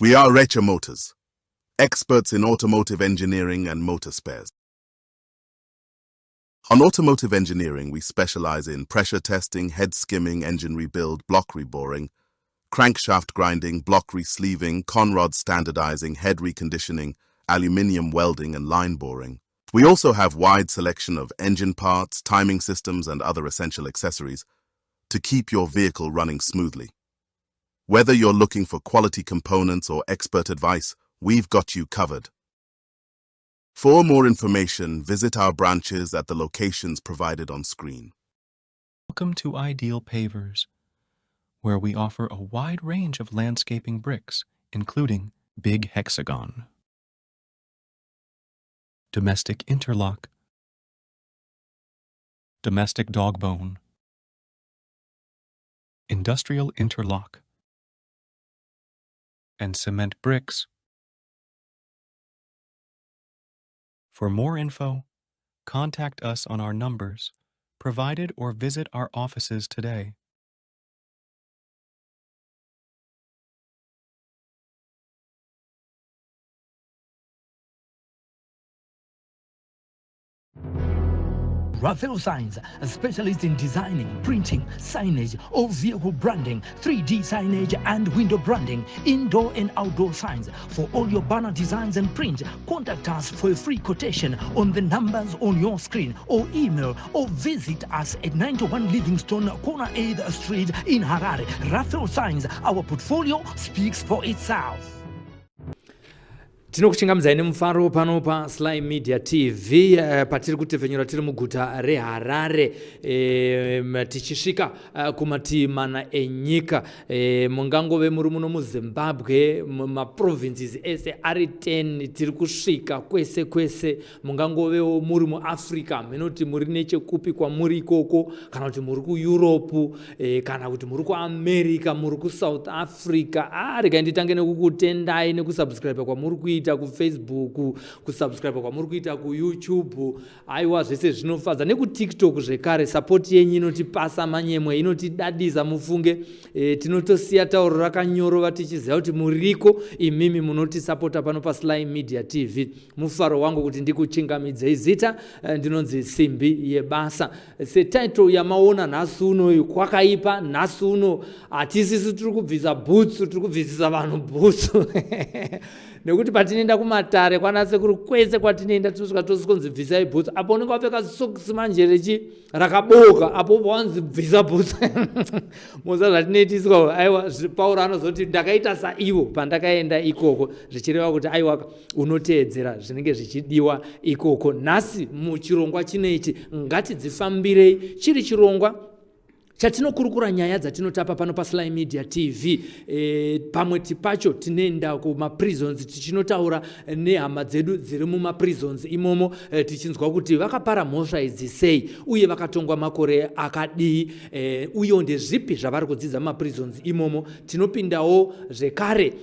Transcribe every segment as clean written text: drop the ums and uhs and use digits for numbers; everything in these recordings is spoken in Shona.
We are Recha Motors, experts in automotive engineering and motor spares. On automotive engineering, we specialize in pressure testing, head skimming, engine rebuild, block reboring, crankshaft grinding, block resleeving, conrod standardizing, head reconditioning, aluminium welding, and line boring. We also have wide selection of engine parts, timing systems, and other essential accessories to keep your vehicle running smoothly. Whether you're looking for quality components or expert advice, we've got you covered. For more information, visit our branches at the locations provided on screen. Welcome to Ideal Pavers, where we offer a wide range of landscaping bricks, including Big Hexagon, Domestic Interlock, Domestic Dogbone, Industrial Interlock, and cement bricks. For more info, contact us on our numbers provided or visit our offices today. Raphael Signs, a specialist in designing, printing, signage, all vehicle branding, 3D signage and window branding, indoor and outdoor signs. For all your banner designs and print, contact us for a free quotation on the numbers on your screen or email or visit us at 91 Livingstone, corner 8th Street in Harare. Raphael Signs, our portfolio speaks for itself. Tinokuchingamidzai nemufaro pano paSly Media TV patiri kutepfenyura tiri muguta reHarare tichisvika kumativi mana enyika. Mungangove muri muno muZimbabwe, mumaprovinces ese ari 10 tiri kusvika kwese kwese. Mungangovewo muri muAfrica, munoti muri nechekupi kwamuri ikoko, kana kuti muri kuEurope, kana kuti muri kuAmerica, muri kuSouth Africa. Regai nditange nekukutendai nekusubscribe kwamuri kuita kuFacebook, kusubscribe kwamuri kuita kuYouTube. Aiwa, zvese zvinofadza, nekuTikTok zvekare. Support yenyu inotipasa manyemwe, inotidadisa mufunge. Tinotosiya tauro rakanyorova tichiziva kuti muriko imimi munotisapota pano paSly Media TV. Mufaro wangu kuti ndikuchingamidzei. Zita ndinonzi Simbi Yebasa. Setitle yamaona, nhasi unoyu kwakaipa. Nhasi uno hatisisi tiri kubvisa bhutsu, tiri kubvisisa vanhu bhutsu, nekuti patinoenda kumatare kwanasekuru, kwese kwatinoenda tinosvika tosvikonzi bvisai bhutsu. Apo unenge wapfeka sokisi manje rechi rakaboka, apo ubva wanzi bvisa bhutsu. Muza zvatinoitiswa. Aiwa, Pauro anozoti ndakaita saivo pandakaenda ikoko, zvichireva kuti aiwa, unoteedzera zvinenge zvichidiwa ikoko. Nhasi muchirongwa chinechi ngatidzifambirei, chiri chirongwa chatinokurukura nyaya dzatinotapa pano paSly Media TV. Pamwe pacho tinoenda kumaprisons tichinotaura nehama dzedu dziri mumaprisons imomo, tichinzwa kuti vakapara mhosva idzi sei uye vakatongwa makore akadii, uye ndezvipi zvavari kudzidza mumaprisons imomo. Tinopindawo zvekare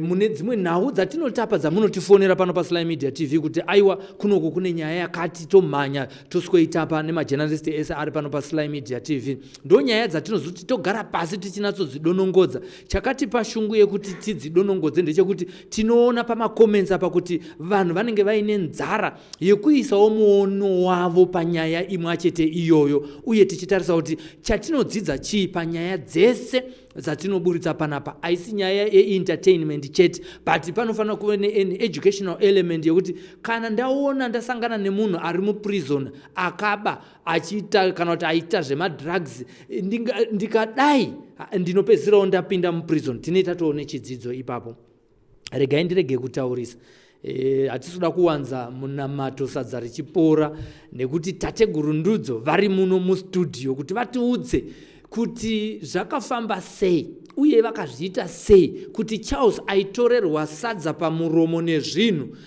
mune dzimwe nhau dzatinotapa dzamunotifonera pano paSly Media TV kuti aiwa, kunoku kune nyaya yakati, tomhanya toswoitapa nemajournalist ese ari pano paSly Media TV. Ndo nyaya dzatinozoti togara pasi tichinatsodzidonongodza. Chakatipa shungu yekuti tidzidonongodze ndechekuti tinoona pamacomments apa kuti vanhu vanenge vaine nzara yekuisawo muono wavo panyaya imwe chete iyoyo, uye tichitarisa kuti chatinodzidza chii panyaya dzese dzatinoburitsa panapa. Haisi nyaya yeentertainment chete, but panofanira kuve nean educational element yekuti kana ndaona ndasangana nemunhu ari muprison akaba achiita kana kuti aita zvemadrugs, ndikadai ndinopedzisirawo ndapinda muprison. Tinoita toone chidzidzo ipapo. Regai ndirege kutaurisa. Hatisi kuda kuwanza munamato sadza richipora, nekuti tateguru Ndudzo vari muno mustudio kuti vatiudze kuti zvakafamba sei uye vakazviita sei kuti Charles aitorerwa sadza pamuromo nezvinhu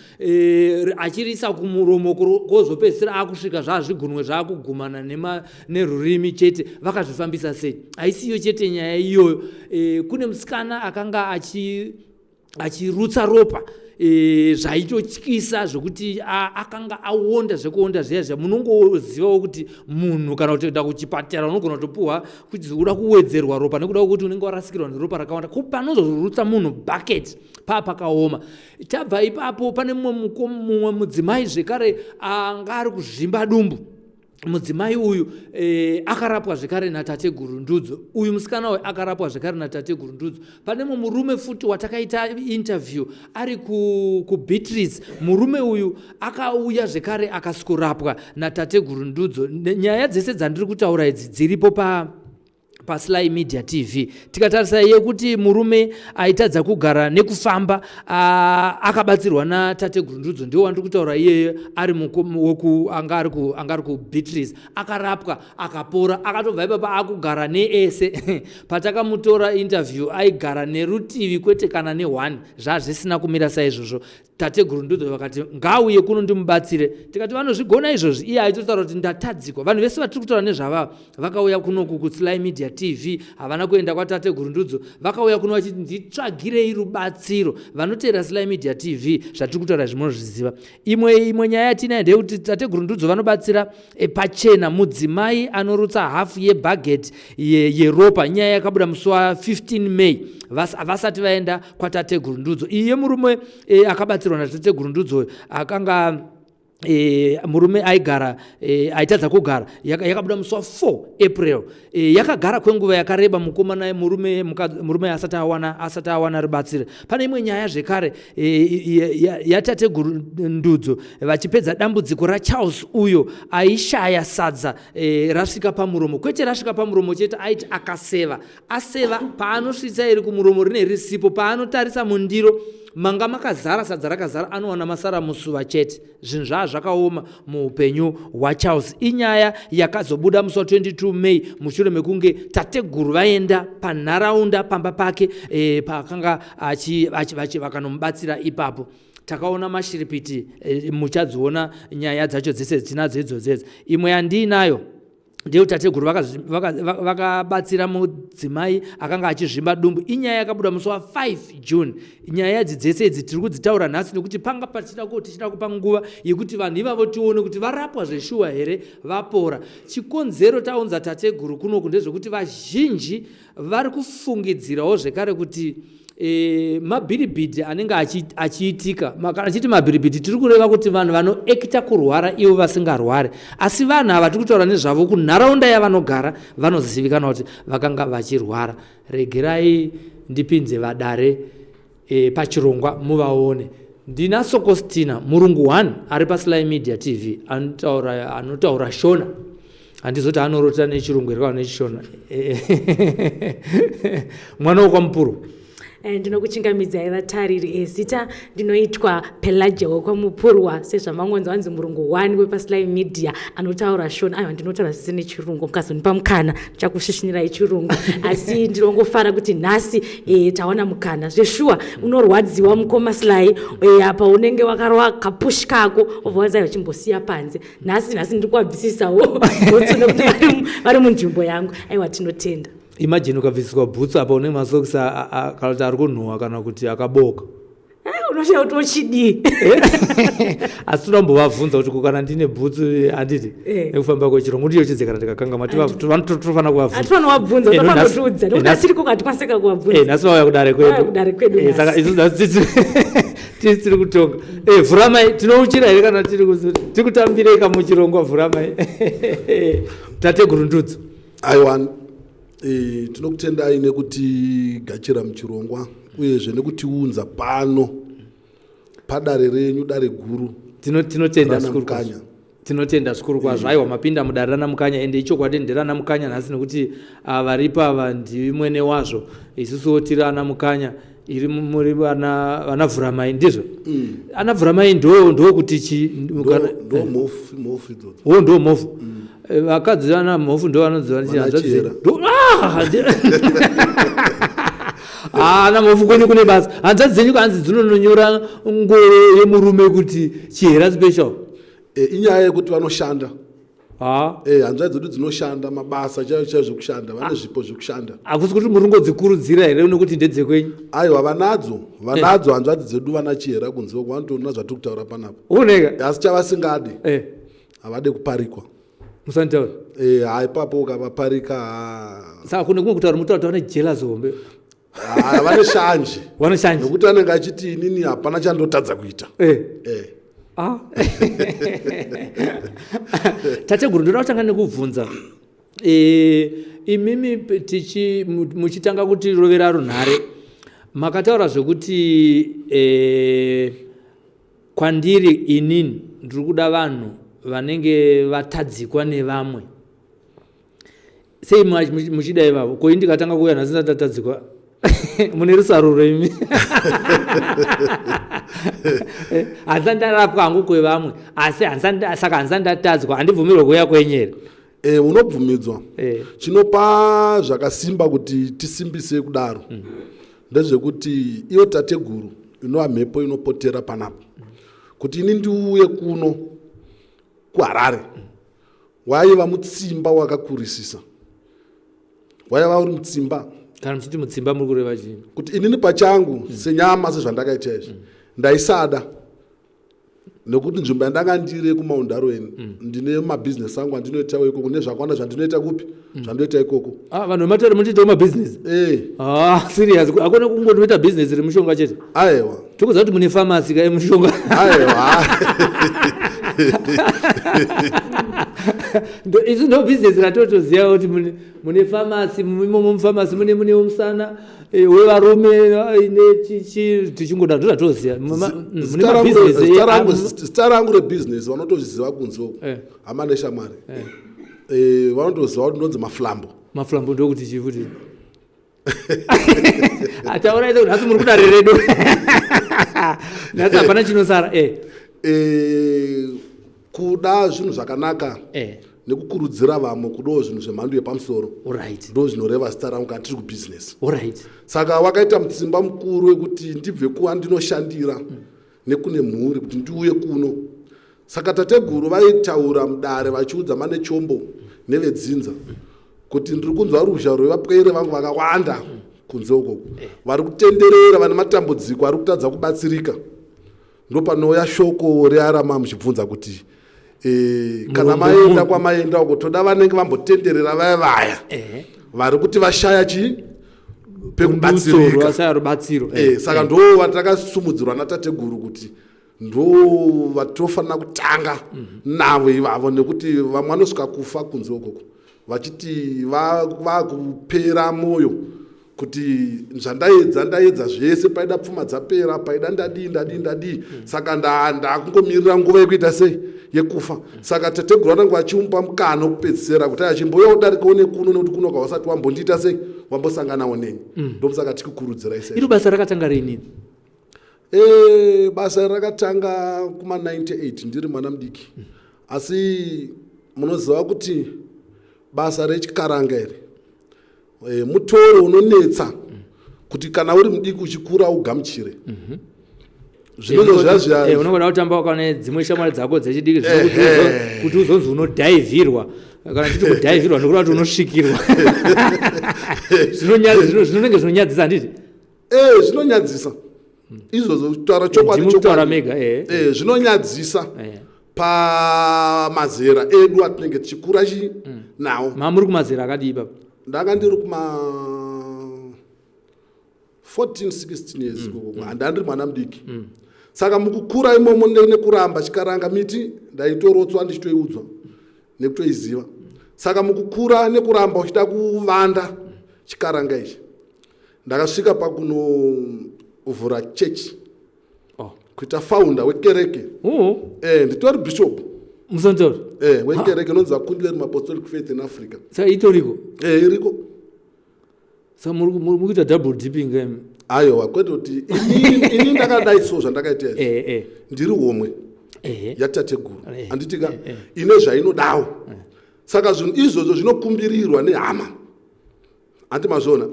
achiriisa kumuromo, kwozopedzisira akusvika zvaazvigunwe zvaakugumana nerurimi chete. Vakazvifambisa sei? Haisiyo chete nyaya iyoyo. Kune musikana akanga achi Achirutsa ropa zvaitotyisa zvekuti akanga aonda zvekuonda zviya zviya. Munongozivawo kuti munhu kana kutoenda kuchipatara unogona kutopuhwa kuti uda kuwedzerwa ropa nekuda kwekuti unenge warasikirwa neropa rakawanda. Ko panozorutsa munhu bucket paa pakaoma. Tabva ipapo, pane mumwe mudzimai zvekare anga ari kuzvimba dumbu. Mudzimai uyu akarapwa zvekare natateguru Ndudzo. Uyu musikana uyu akarapwa zvekare natateguru Ndudzo. Pane mumwe murume futi watakaita interview ari kuBeatrice. Murume uyu akauya zvekare akasikorapwa natateguru Ndudzo. Nyaya dzese dzandiri kutaura idzi dziripo paSly Media TV. Tikatarisa yekuti murume aitadza kugara nekufamba akabatsirwa natateguru Ndudzo, ndiwo wandiri kutaura iyeye, ari woku anga ari ku anga ari kuBeatrice, akarapwa akapora, akatobva ipapa akugara neese. Patakamutora interview aigara nerutivi kwete kana ne1. Zvazvisina kumira saizvozvo. Tateguru Ndudzo vakati ngauye kuno ndimubatsire. Tikati vanozvigona izvozvi? Iye aitotaura kuti ndatadzikwa. Vanhu vese vatiri kutaura nezvavava vakauya kunoku kuSly Media TV, havana kuenda kwatateguru Ndudzo. Vakauya kuno vachiti nditsvagirei rubatsiro. Vanoteera Sly Media TV, zvatiri kutaura izvi munozviziva. Imwe nyaya yatinayo ndeyekuti tateguru Ndudzo vanobatsira pachena mudzimai anorutsa hafu yebhageti yeropa. Nyaya yakabuda musi wa15 May vasati vaenda kwatateguru Ndudzo. Iyi yemurume akabatsirwa natateguru Ndudzo, akanga murume aigara aitadza kugara, yakabuda musi wa4 April. Yakagara kwenguva yakareba mukomana, murume asati awana rubatsiro. Pane imwe nyaya zvekare yatateguru Ndudzo vachipedza dambudziko raCharles uyo aishaya sadza rasvika pamuromo. Kwete rasvika pamuromo chete, aiti akaseva aseva, paanosvitsa iri kumuromo rine risipo. Paanotarisa mundiro manga makazara sadza rakazara, anowana masara musuva chete. Zvinhu zvaa zvakaoma muupenyu hwaCharles. Inyaya yakazobuda musi wa22 May mushure mekunge tateguru vaenda panharaunda pamba pake paakanga vakanomubatsira ipapo. Takaona mashiripiti. Muchadziona nyaya dzacho dzese dzinadzo idzodzedzi. Imwe yandiinayo ndeyekuti tateguru vakabatsira mudzimai akanga achizvimba dumbu. Inyaya yakabuda musi wa5 June. Nyaya idzi dzese idzi tiri kudzitaura nhasi nekuti panga pachida tichida kupa nguva yekuti vanhu ivavo tione kuti varapwa zveshuwa here, vapora. Chikonzero taunza tateguru kunoku ndezvekuti vazhinji vari kufungidzirawo zvekare kuti mabhiribhidhi anenge achiitika. Kana achiti mabhiribhidhi, tiri kureva kuti vanhu vanoekita kurwara ivo vasingarwari. Asi vanhu ava tiri kutaura nezvavo, kunharaunda yavanogara vanozivikanwa kuti vakanga vachirwara. Regerai ndipinze vadare pachirongwa muvaone. Ndina Sokostina Murungu 1 ari paSly Media TV, anotaura Shona. Handizoti anorota nechirungu here kana nechishona. Mwana wokwaMupuro. Ndinokuchingamidzai vatariri. Zita ndinoitwa Pelagia wekwaMupurwa, sezvamangonzi wanzi Murungu 1 wepaSly Media anotaura Shona. Aiwa, ndinotaura zvese nechirungu. Mukazonipa mukana ndichakusvisvinirai chirungu, asi ndinongofara kuti nhasi tawana mukana. Zveshuwa unorwadziwa, mukoma Sly, apa unenge wakarwa kapush kako, obva wanzi aiwa, chimbosiya panze. Nhasi ndiri kuwabvisisawo bhutsu nekuti vari munzvimbo yangu. Aiwa, tinotenda. Imagine ukabvisiswa bhutsu, apa une masokisi kana kuti ari kunhuhwa kana kuti akaboka. Unoshaya kuti ochidii. Asi toda kumbovabvunza kuti kana ndine bhutsu, handiti? Nekufamba kwechirongwa ndiyo chidzekana ndikakanga tofanira kuvabvunza. Hatifanira kuvabvunza, tofanira kutiudza nekuti asiriko, katikwanisika kuvabvunza. Nhasi vauya kudare kwedu. Kudare kwedu. Saka isu nhasi tisi tiri kutonga. Vhuramai, tinouchira here kana tiri kutambirei kamuchirongwa? Vhuramai, tateguru Ndudzo. Aiwa, tinokutendai nekutigachira muchirongwa, uyezve nekutiunza pano padare renyu, dare guru. Tinotenda zvikuru kwazvo, tinotenda zvikuru kwazvo. Aiwa, mapinda mudare ranaMukanya, ende ichokwadi nderana Mukanya nhasi nekuti varipo ava ndimwene wazvo. Isusuwo tiri ana Mukanya. Iri muri vana Vhuramai, ndizvo? Ana Vhuramai ndo kuti chi Ndo mhofu idzodzo. O, ndo mhofu. Vakadzi vana mhofu ndo vanodziva. Ana mhofu kwenyu kune basa. Hanzvadzi dzenyu hanzi dzinononyora ngoro yemurume kuti Chihera Special. Inyaya yekuti vanoshanda. Ha. Hanzvadzi dzedu dzinoshanda mabasa chaivo chaivo zvekushanda, vane zvipo zvekushanda. Hakusi kuti muri ngodzikurudzira here nekuti ndedzekwenyu? Aiwa, vanadzo, vanadzo hanzvadzi dzedu, vana Chihera kunze uko, vanotoona zvatiri kutaura panapa. Uneka. Asi chavasingadi, havade kuparikwa. Musanditaura. Ha, ipapo ukavaparika, ha. Saka kune kumwe kutaura mutaura vane jealous hombe. Ha, vane shanje. Vane shanje. Nekuti anenge achiti, "Inini hapana chandotadza kuita." Ah. Tateguru, ndoda kutanga nekubvunza, imimi muchitanga kutirovera runhare, makataura zvekuti kwandiri inini ndiri kuda vanhu vanenge vatadzikwa nevamwe. Sei muchida ivavo? Ko ini ndikatanga kuuya nhasi ndatadzikwa, mune rusaruro imi? Handisati ndarapwa hangu kwevamwe, asi saka handisati ndatadzwa, handibvumirwe kuuya kwenyu here? Unobvumidzwa. Chinopa zvakasimba kuti tisimbise kudaro ndezvekuti iyo tateguru inova mhepo inopotera panapa, kuti ini ndiuye kuno kuHarare, waiva mutsimba wakakurisisa, waiva uri mutsimba. Kana muchiti mutsimba, muri kureva chii? Kuti inini pachangu senyama, sezvandakaita izvi, ndaisada, nekuti nzvimbo yandanga ndiri kumaundarweni, ndine mabhizinesi angu andinoitawo ikoko, nezvakawanda zvandinoita kupi, zvandinoita ikoko. Ah, vanhu vematare muchiitawo mabhizinesi? Eh. Ah, serious? Hakuna kungonoita bhizinesi remushonga chete? Aiwa. Tokuziva kuti mune famasi ka yemushonga. Aiwa. Isu ndo bhizinesi ratotoziva kuti mune famasi. Imomo mufamasi mune musana wevarume, nechichi, tichingoda ndo zvatoziva. Mune mabhizinesi. Zita rangu rebhizinesi vanotozviziva kunze uko, hama neshamwari. Vanotoziva kuti ndonzi Maflambo. Maflambo ndokuti chii futi? Taurai, nhasi muri kudare redu, nhasi hapana chinosara. Kuda zvinhu zvakanaka nekukurudzira vamwe kudawo zvinhu zvemhando yepamusoro. Ndo zvinoreva zita rangu kana tiri kubhizinesi. Saka wakaita mutsimba mukuru wekuti ndibve kuwandinoshandira nekune mhuri kuti ndiuye kuno. Saka tateguru vaitaura mudare vachiudza mane chombo nevedzinza kuti ndiri kunzwa ruzha rwevapwere vangu vakawanda kunze ukoko, vari kutenderera, vane matambudziko, ari kutadza kubatsirika. Ndopanouya shoko rearama muchibvunza kuti kana maenda kwamaenda uko, toda vanenge vambotenderera vaya vaya vari kuti vashaya chii, pekubatsirika. Vasaya rubatsiro. Saka ndo vatakasumudzirwa natateguru kuti ndo vatofanira kutanga navo ivavo, nekuti vamwe vanosvika kufa kunze ukoko vachiti vakupera mwoyo kuti zvandaedza, ndaedza zvese, paida pfuma dzapera, paida ndadii, ndadii, ndadii, saka ndakungomirira nguva yekuita sei, yekufa. Saka tateguru vanenge vachimupa mukana wekupedzisira kuti achimbouya udarikawo nekuno, nekuti kuno kwawasati wambondiita sei, wambosanganawo neni. Ndomusaka tikukurudzirai sei. Iro basa rakatanga rini? Basa rakatanga kuma 98 ndiri mwana mudiki, asi munoziva kuti basa rechikaranga iri mutoro unonetsa kuti kana uri mudiki uchikura ugamuchire. Zvinenge zviya zviya. Unongoda kutamba wakane dzimwe shamwari dzako dzechidiki, kuti uzonzi unodhaivhirwa. Kana chiti kudhaivhirwa, nokuda kuti unosvikirwa, zvinonenge zvinonyadzisa, handiti? Zvinonyadzisa izvozvo, kutaura chokwadi. Ndimi kutaura mega. Zvinonyadzisa pamazera edu atinenge tichikura chi nawo. Mamuri kumazera akadii ipapa? Ndanga ndiri kuma 14 16 years ikoko, handandiri mwana mudiki. Saka mukukura imomo nekuramba chikaranga miti, ndaitorotswa ndichitoiudzwa nekutoiziva. Saka mukukura nekuramba uchida kuvanda chikaranga ichi, ndakasvika pakunovhura chechi, kuita founder wekereke. Nditori bishop. Musanditaura. Wekereke inonzi Vakundile Apostolic Faith in Africa. Saka itoriko? Iriko. Saka muri kuita double dipping imi? Aiwa, kwete kuti ini ndakadai, so zvandakaita izvi, ndiri homwe yatateguru, handitika? Ine zvainodawo. Saka zvinhu izvozvo zvinokumbirirwa nehama, handi mazviona?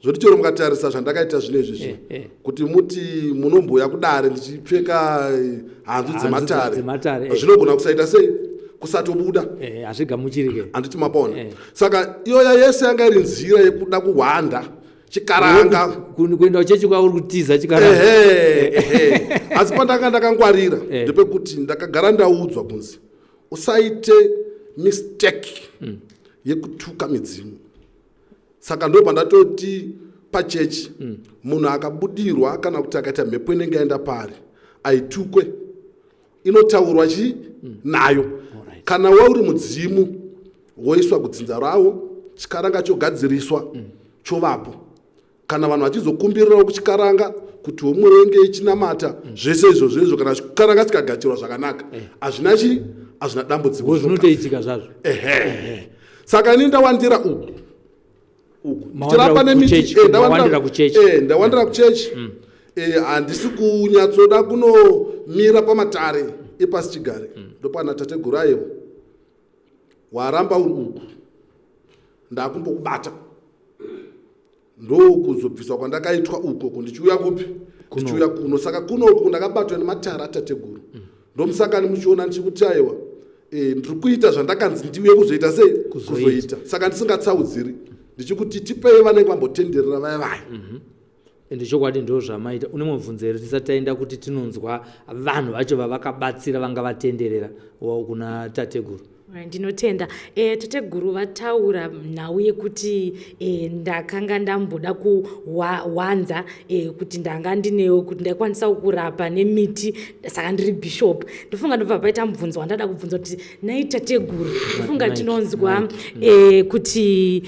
Zvoti chero mukatarisa zvandakaita zvino izvi, kuti muti munomboya kudare ndichipfeka hanzu Hanzu dzematare, dzematare. zvinogona kusaita sei. Kusatobuda. Hazvigamuchirike. Handiti mapaona? Saka iyoya yese yanga iri nzira yekuda kuhwanda chikaranga. Kuenda kuchechi kwako uri kutiza chikaranga. Ehe. Asi pandanga ndakangwarira ndepekuti ndakagara ndaudzwa kunzi usaite mistake yekutuka midzimu. Saka ndo pandatoti pachechi munhu akabudirwa kana kuti akaita mhepo inenge yaenda pari, aitukwe, inotaurwa chi nayo. Kana wauri mudzimu, woiswa kudzinza ravo, chikaranga chogadziriswa, chovapo. Kana vanhu vachizokumbirirawo kuchikaranga kuti homwe yenge ichinamata, zvese izvozvo izvo, kana chikaranga chikagadzirwa zvakanaka, hazvina chi hazvina dambudziko. Zvinotoitika zvazvo. Ehe, saka ini ndawandira uku uku. Mawandira Ndichirapa nemiti. Kuchechi, mawandira kuchechi. Ndawandira kuchechi. Handisi kunyatsoda kunomira pamatare epasi chigare. Ndopana tateguru aiwa waramba uri uku, ndakumbokubata. Ndokuzobviswa kwandakaitwa ukoko, ndichiuya kupi? Ndichiuya kuno. Saka kunoku ndakabatwa nematare atateguru. Ndomusakani muchiona ndichikuti aiwa, ndiri kuita zvandakanzi ndiuye kuzoita sei? Kuzoita. Kuzoita. Saka ndisingatsaudziri, ndichikuti tipei vanenge vambotenderera vaya vaya. Ende chokwadi ndo zvamaita. Une mubvunzo here tisati taenda kuti tinonzwa vanhu vacho vavakabatsira vanga vatenderera kuna tateguru? Alright, ndinotenda. Tateguru vataura nhau yekuti ndakanga ndamboda kuwanza kuti ndanga ndinewo kuti ndaikwanisa kurapa nemiti, saka ndiri bishop. Ndofunga ndobva paita mubvunzo wandada kubvunza kuti nai tateguru, ndofunga Mike, tinonzwa Mike. Kuti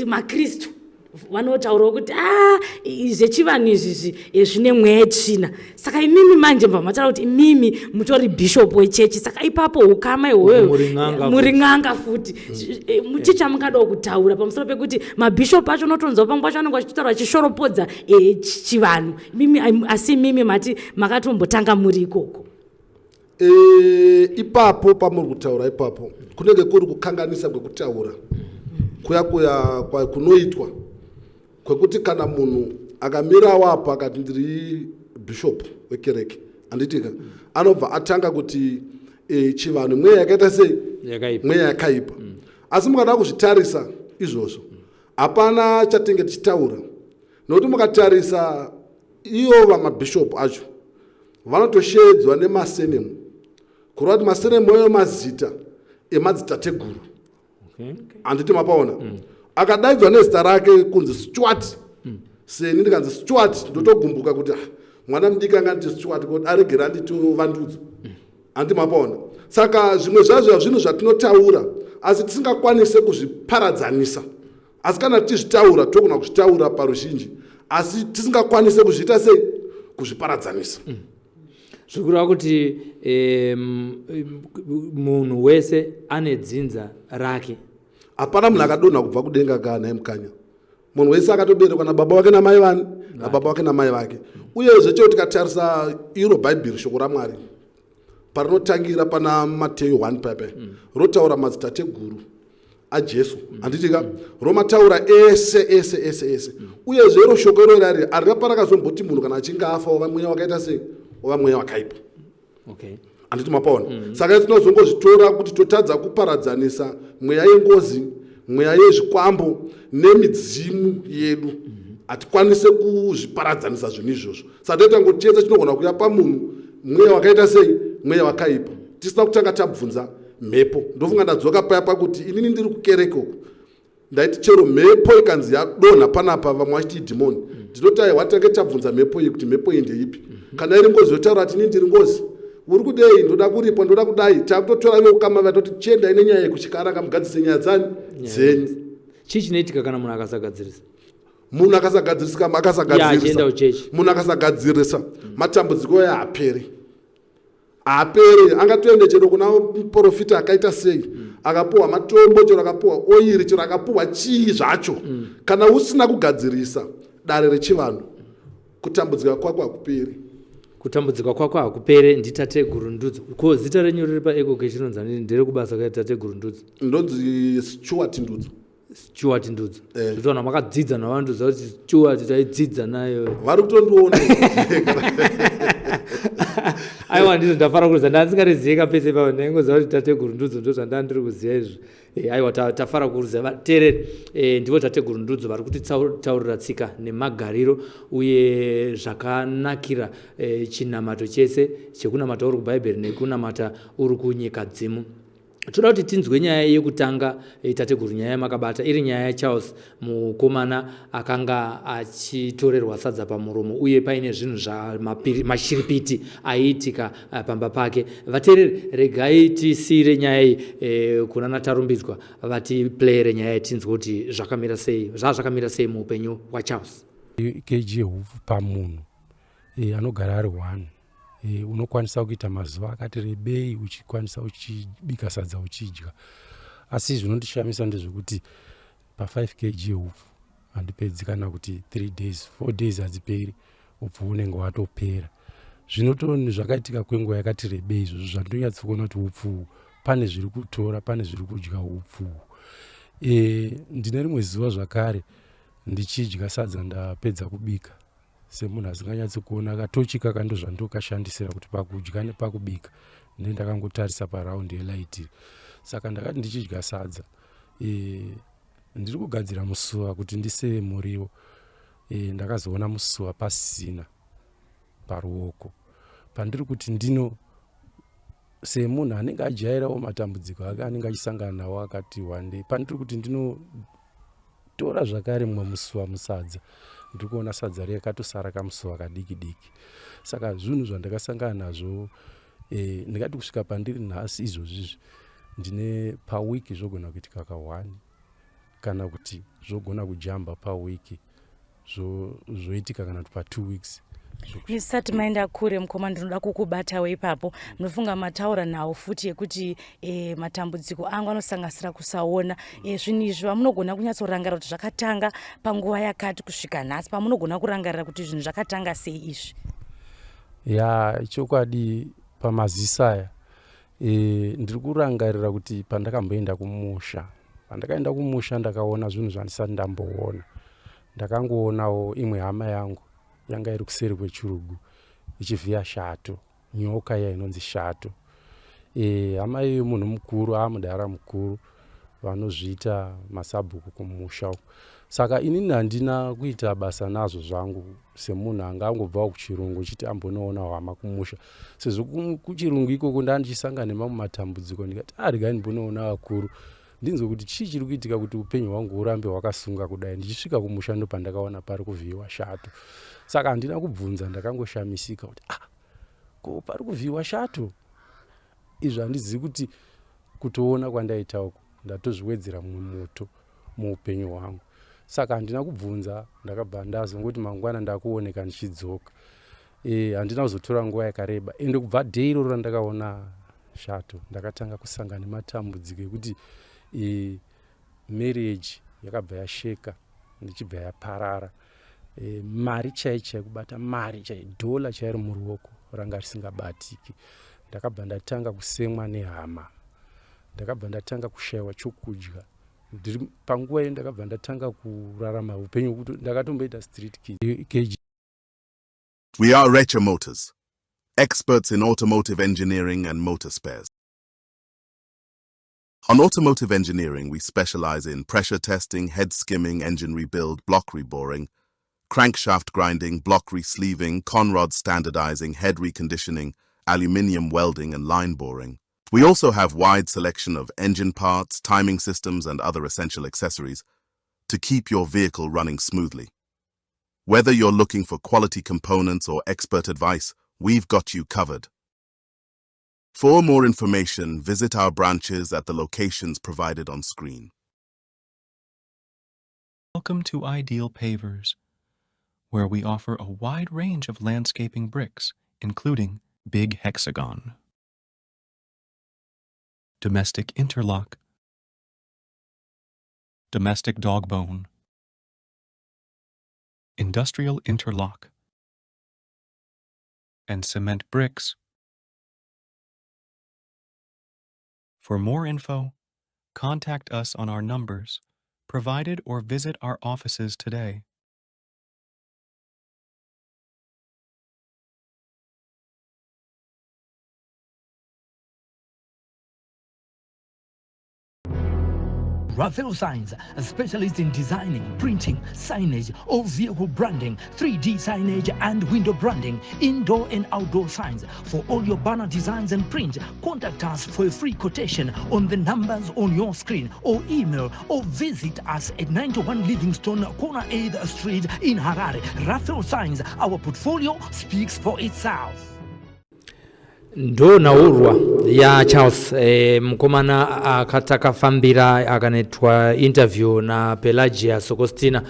makristu vanotaurawo kuti a zvechivanhu izvizvi zvine mweya yetsvina. Saka imimi manje mbva mataura kuti imimi mutori bishop wechechi, saka ipapo ukama ihwoyo Muri n'anga. Muri n'anga futi. Muchechi mungadawo kutaura pamusoro pekuti mabhishop acho unotonzwa pamwe pacho anenge achitaura achishoropodza chivanhu. Asi imimi mati makatombotanga muri ikoko. Ipapo pamuri kutaura ipapo kunenge kuri kukanganisa kwekutaura kuya kuya kunoitwa kwekuti kana munhu akamirawo apo akati ndiri bishop wekereke, handitika, anobva atanga kuti chivanhu mweya yakaita sei? Yakaipa. Mweya yakaipa. Asi mukada kuzvitarisa izvozvo, hapana chatenge tichitaura, nokuti mukatarisa iyo vamabhishopu acho vanotoshedzwa nemasenemu, kureva kuti masenemu ayo mazita emadzitateguru. Handiti mapaona? Akadaidzwa nezita rake kunzi Stuart, seni ndikanzi Stuart, ndotogumbuka kuti, "Ah, mwana mudiki anganditi Stuart, kuti aregera anditi vandudzo." Handiti mapaona? Saka zvimwe zvazvo zvinhu zvatinotaura asi tisingakwanise kuzviparadzanisa, asi kana tichizvitaura togona kuzvitaura paruzhinji, asi tisingakwanise kuzviita sei? Kuzviparadzanisa. Zviri kureva kuti munhu wese ane dzinza rake. Hapana munhu akadonha kubva kudenga kana mukanya. Munhu wese akatoberekwa nababa wake namai vani, nababa wake namai vake. Uyezve chero tikatarisa iro Bhaibheri, shoko raMwari, parinotangira pana Mateyu 1 pepe, rotaura madzitateguru aJesu, handitika? Romataura ese ese ese ese. Uyezve iro shoko iro rari harina parakazomboti munhu kana achinge afa wava mweya wakaita sei, wava mweya wakaipa. Handiti mapaona? Saka tinozongozvitora kuti totadza kuparadzanisa mweya yengozi, mweya yezvikwambo nemidzimu yedu. Hatikwanise kuzviparadzanisa zvinhu izvozvo. Saka toita ngotiedza chinogona kuya pamunhu mweya wakaita sei, mweya wakaipa, tisina kutanga tabvunza mhepo. Ndofunga ndadzoka paya pakuti inini ndiri kukereke uku, ndaiti chero mhepo ikanzi yadonha panapa, vamwe vachiti idhimoni, ndinoti aiwa, tange tabvunza mhepo iyi kuti mhepo iyi ndeipi. Kana iri ngozi, yotaura kuti inini ndiri ngozi, uri kudei? Ndoda kuripwa, ndoda kudai. Takutotora veukama vatoti chiendai nenyaya yekuchikaranga, mugadzise nyaya dzani dzenyu. Chii chinoitika kana munhu akasagadzirisa? Munhu akasagadzirisika, Ya, achienda akasagadzirisa kuchechi. Munhu akasagadzirisa, matambudziko aya haaperi, haaperi. Angatoende chero kuna muprofita akaita sei, akapuhwa matombo, chero akapuhwa oiri, chero akapuhwa chii zvacho, kana usina kugadzirisa dare rechivanhu, kutambudzika kwako hakuperi. Kutambudzika kwako hakupere. Nditateguru Ndudzo. Ko zita renyu riri paEcoCash rinonzi ani? Nderekubasa kai, tateguru Ndudzo? Ndonzi Stuart Ndudzo. Stuart Ndudzo. Eh. Kuti vanhu makadzidza navandudzo kuti Stuart taidzidza nayo. Vari kutondiona. Aiwa, ndizvo, ndafara kuruza. Ndandisingarizive kapese ipapo, ndaingoziva kuti Tateguru Ndudzo, ndo zvandanga ndiri kuziva izvo. Aiwa, tafara kuruza. Vateereri, ndivo Tateguru Ndudzo vari kutitaurira tsika nemagariro uye zvakanakira chinamato chese chekunamata uri kubhaibheri nekunamata uri kunyika dzimu. Toda kuti tinzwe nyaya yekutanga. Tateguru, nyaya yamakabata iri nyaya yaCharles, mukomana akanga achitorerwa sadza pamuromo uye paine zvinhu zvamashiripiti aiitika pamba pake. Vateereri, regai tisiyire nyaya iyi kuna naTarumbidzwa, vatiplayere nyaya yetinzwe kuti zvakamira sei, zvaa zvakamira sei muupenyu hwaCharles. Kg yehupfu pamunhu anogara ari one, unokwanisa kuita mazuva akati rebei uchikwanisa uchibika sadza uchidya. Asi zvinondishamisa ndezvekuti pa5 kg yehupfu handipedzi kana kuti 3 days, 4 days hadziperi, upfu hunenge hwatopera. Zvinotoni zvakaitika kwenguva yakati rebei izvozvo, zvandonyatsokuona kuti upfu pane zviri kutora, pane zviri kudya upfu. Ndine rimwe zuva zvakare ndichidya sadza, ndapedza kubika, semunhu asinganyatsi kuona, katochi kaka ndozvandokashandisira kuti pakudya nepakubika nde ndakangotarisa paraundi yelight. Saka ndakati ndichidya sadza, ndiri kugadzira musuva kuti ndiseve muriwo, ndakazoona musuva pasina paruoko. Pandiri kuti ndino, semunhu anenge ajairawo matambudziko ake anenge achisangana nawo akati wandei, pandiri kuti ndinotora zvakare mumwe musuva musadza, ndiri kuona sadza riya katosara kamusuva kadiki diki. Saka zvinhu zvandakasangana nazvo, ndingati kusvika pandiri nhasi izvozvizvi, ndine pawiki zvogona kuitika ka1 kana kuti zvogona kujamba pawiki, zvoitika kana kuti pa2 weeks. Isati maenda kure, mukoma, ndinoda kukubatawo ipapo. Ndinofunga mataura nawo futi yekuti matambudziko angu anosanganisira kusaona. Zvinhu izvi vamunogona kunyatsorangarira kuti zvakatanga panguva yakati kusvika nhasi, pamunogona kurangarira kuti zvinhu zvakatanga sei izvi? Ya, chokwadi, pamaziso aya, ndiri kurangarira kuti pandakamboenda kumusha, pandakaenda kumusha ndakaona zvinhu zvandisati ndamboona. Ndakangoonawo imwe hama yangu yanga iri kuseri kwechirugu ichivhiya shato, nyoka iya inonzi shato. Hama iyoyo munhu mukuru, amudara mukuru, vanozviita masabhuku kumusha uko. Saka inini handina kuita basa nazvo zvangu, semunhu anga angobvawo kuchirungu chiti ambonoonawo hama kumusha, sezvo kuchirungu ikoko ndaa ndichisangana nemamwe matambudziko. Ndikati, "A, regai ndimbonoona vakuru, ndinzwe kuti chii chiri kuitika kuti upenyu hwangu hurambe hwakasunga kudai." Ndichisvika kumusha ndopandakaona pari kuvhiyiwa shato. Saka handina kubvunza, ndakangoshamisika kuti, "Ah, ko pari kuvhiyiwa shato?" Izvo handizivi kuti kutoona kwandaita uku ndatozviwedzera mumwe moto muupenyu hwangu. Saka handina kubvunza, ndakabva ndazongoti mangwana ndakuoneka ndichidzoka. Handina kuzotora nguva yakareba, ende kubva day iroro randakaona shato, ndakatanga kusangana nematambudziko ekuti marriage yakabva yasheka, ndichibva yaparara. Mari chai chai, kubata mari chai, dhola chairo muruoko ranga risingabatiki. Ndakabva ndatanga kusemwa nehama, ndakabva ndatanga kushayiwa chokudya. Ndiri panguva iyo ndakabva ndatanga kurarama upenyu hwekuti ndakatomboita street kg. We are Recha Motors, experts in automotive engineering and motor spares. On automotive engineering, we specialize in pressure testing, head skimming, engine rebuild, block reboring, crankshaft grinding, block resleeving, conrod standardizing, head reconditioning, aluminium welding, and line boring. We also have wide selection of engine parts, timing systems, and other essential accessories to keep your vehicle running smoothly. Whether you're looking for quality components or expert advice, we've got you covered. For more information, visit our branches at the locations provided on screen. Welcome to Ideal Pavers, where we offer a wide range of landscaping bricks, including Big Hexagon, Domestic Interlock, Domestic Dogbone, Industrial Interlock, and cement bricks. For more info, contact us on our numbers provided or visit our offices today. Raphael Signs, a specialist in designing, printing, signage, all vehicle branding, 3D signage and window branding, indoor and outdoor signs. For all your banner designs and print, contact us for a free quotation on the numbers on your screen or email or visit us at 91 Livingstone, corner 8th Street in Harare. Raphael Signs, our portfolio speaks for itself. Ndo nhaurwa yaCharles, mukomana akatakafambira akanoitwa interview naPelagia Sokostina,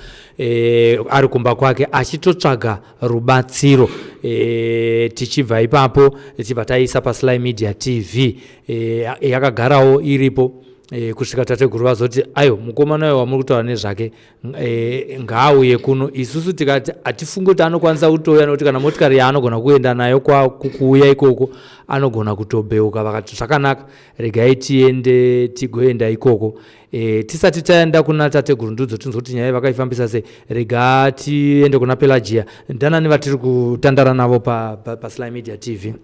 ari kumba kwake achitotsvaga rubatsiro. Tichibva ipapo tichibva taisa paSly Media TV, yakagarawo iripo, kusvika tateguru vazoti, "Ayo, mukomana uyo wamuri kutaura nezvake, ngaauye kuno." Isusu tikati hatifungi kuti anokwanisa kutouya, nekuti kana motikari yaanogona kuenda nayo kuuya ikoko anogona kutobheuka. Vakati, "Zvakanaka, regai tiende, tigoenda ikoko." Tisati taenda kuna tateguru Ndudzo tinzwa kuti nyaya vakaifambisa sei, rega tiende kuna Pelagia. Ndanani vatiri kutandara navo paSly pa Media TV?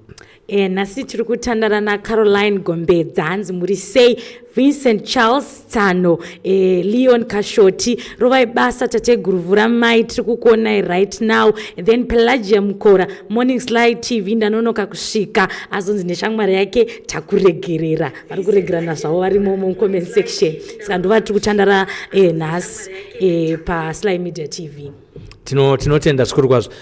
Nhasi tiri kutandara naCaroline Gombedza, hanzi muri sei? Vincent Charles Tsano, Leon Kashoti, rovai basa tateguru, vhura mai, tiri kukuonai right now. Then Pelagia Mukora, "Morning Sly TV, ndanonoka kusvika." Azonzi neshamwari yake, "Takuregerera." Vari kuregerana zvavo varimo mucomment section. Saka ndova tiri kutandara nhasi paSly Media TV. Tinotenda zvikuru kwazvo.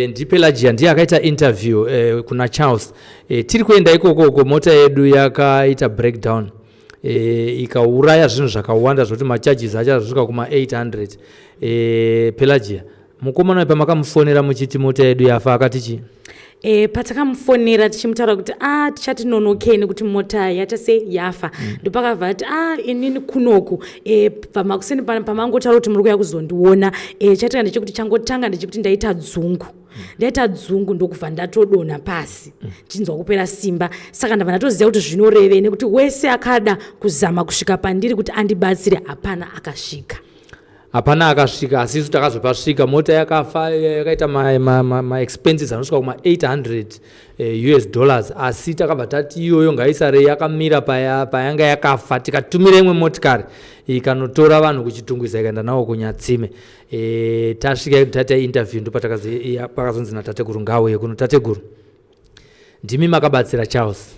NdiPelagia, ndiye akaita interview kuna Charles. Tiri kuenda ikokoko, mota yedu yakaita breakdown, ikauraya zvinhu zvakawanda zvokuti macharges acho azosvika kuma800. Pelagia, mukomana pamakamufonera muchiti mota yedu yafa, akati chii? Patakamufonera tichimutaura kuti a tichati nonokei nekuti mota yaita sei, yafa. Ndopakabva ati, "A inini kunoku, pamakuseni pamangotaura kuti muri kuya kuzondiona, chatanga ndechekuti, changotanga ndechekuti ndaita dzungu, ndaita dzungu, ndokubva ndatodonha pasi ndichinzwa kupera simba. Saka ndabva ndatoziva kuti zvinorevei, nekuti wese akada kuzama kusvika pandiri kuti andibatsire, hapana akasvika." Hapana akasvika, asi isu takazopasvika. Mota yakafa, yakaita maexpenses ma, ma anosvika kuma800 US dollars, asi takabva tati iyoyo ngaisare yakamira payanga yakafa. Tikatumira imwe motikari ikanotora vanhu kuChitungwiza, ikaenda navo kuNyatsime. Tasvika taita interview, ndopakazonzi natateguru ngauye kuno. Tateguru, ndimi makabatsira Charles.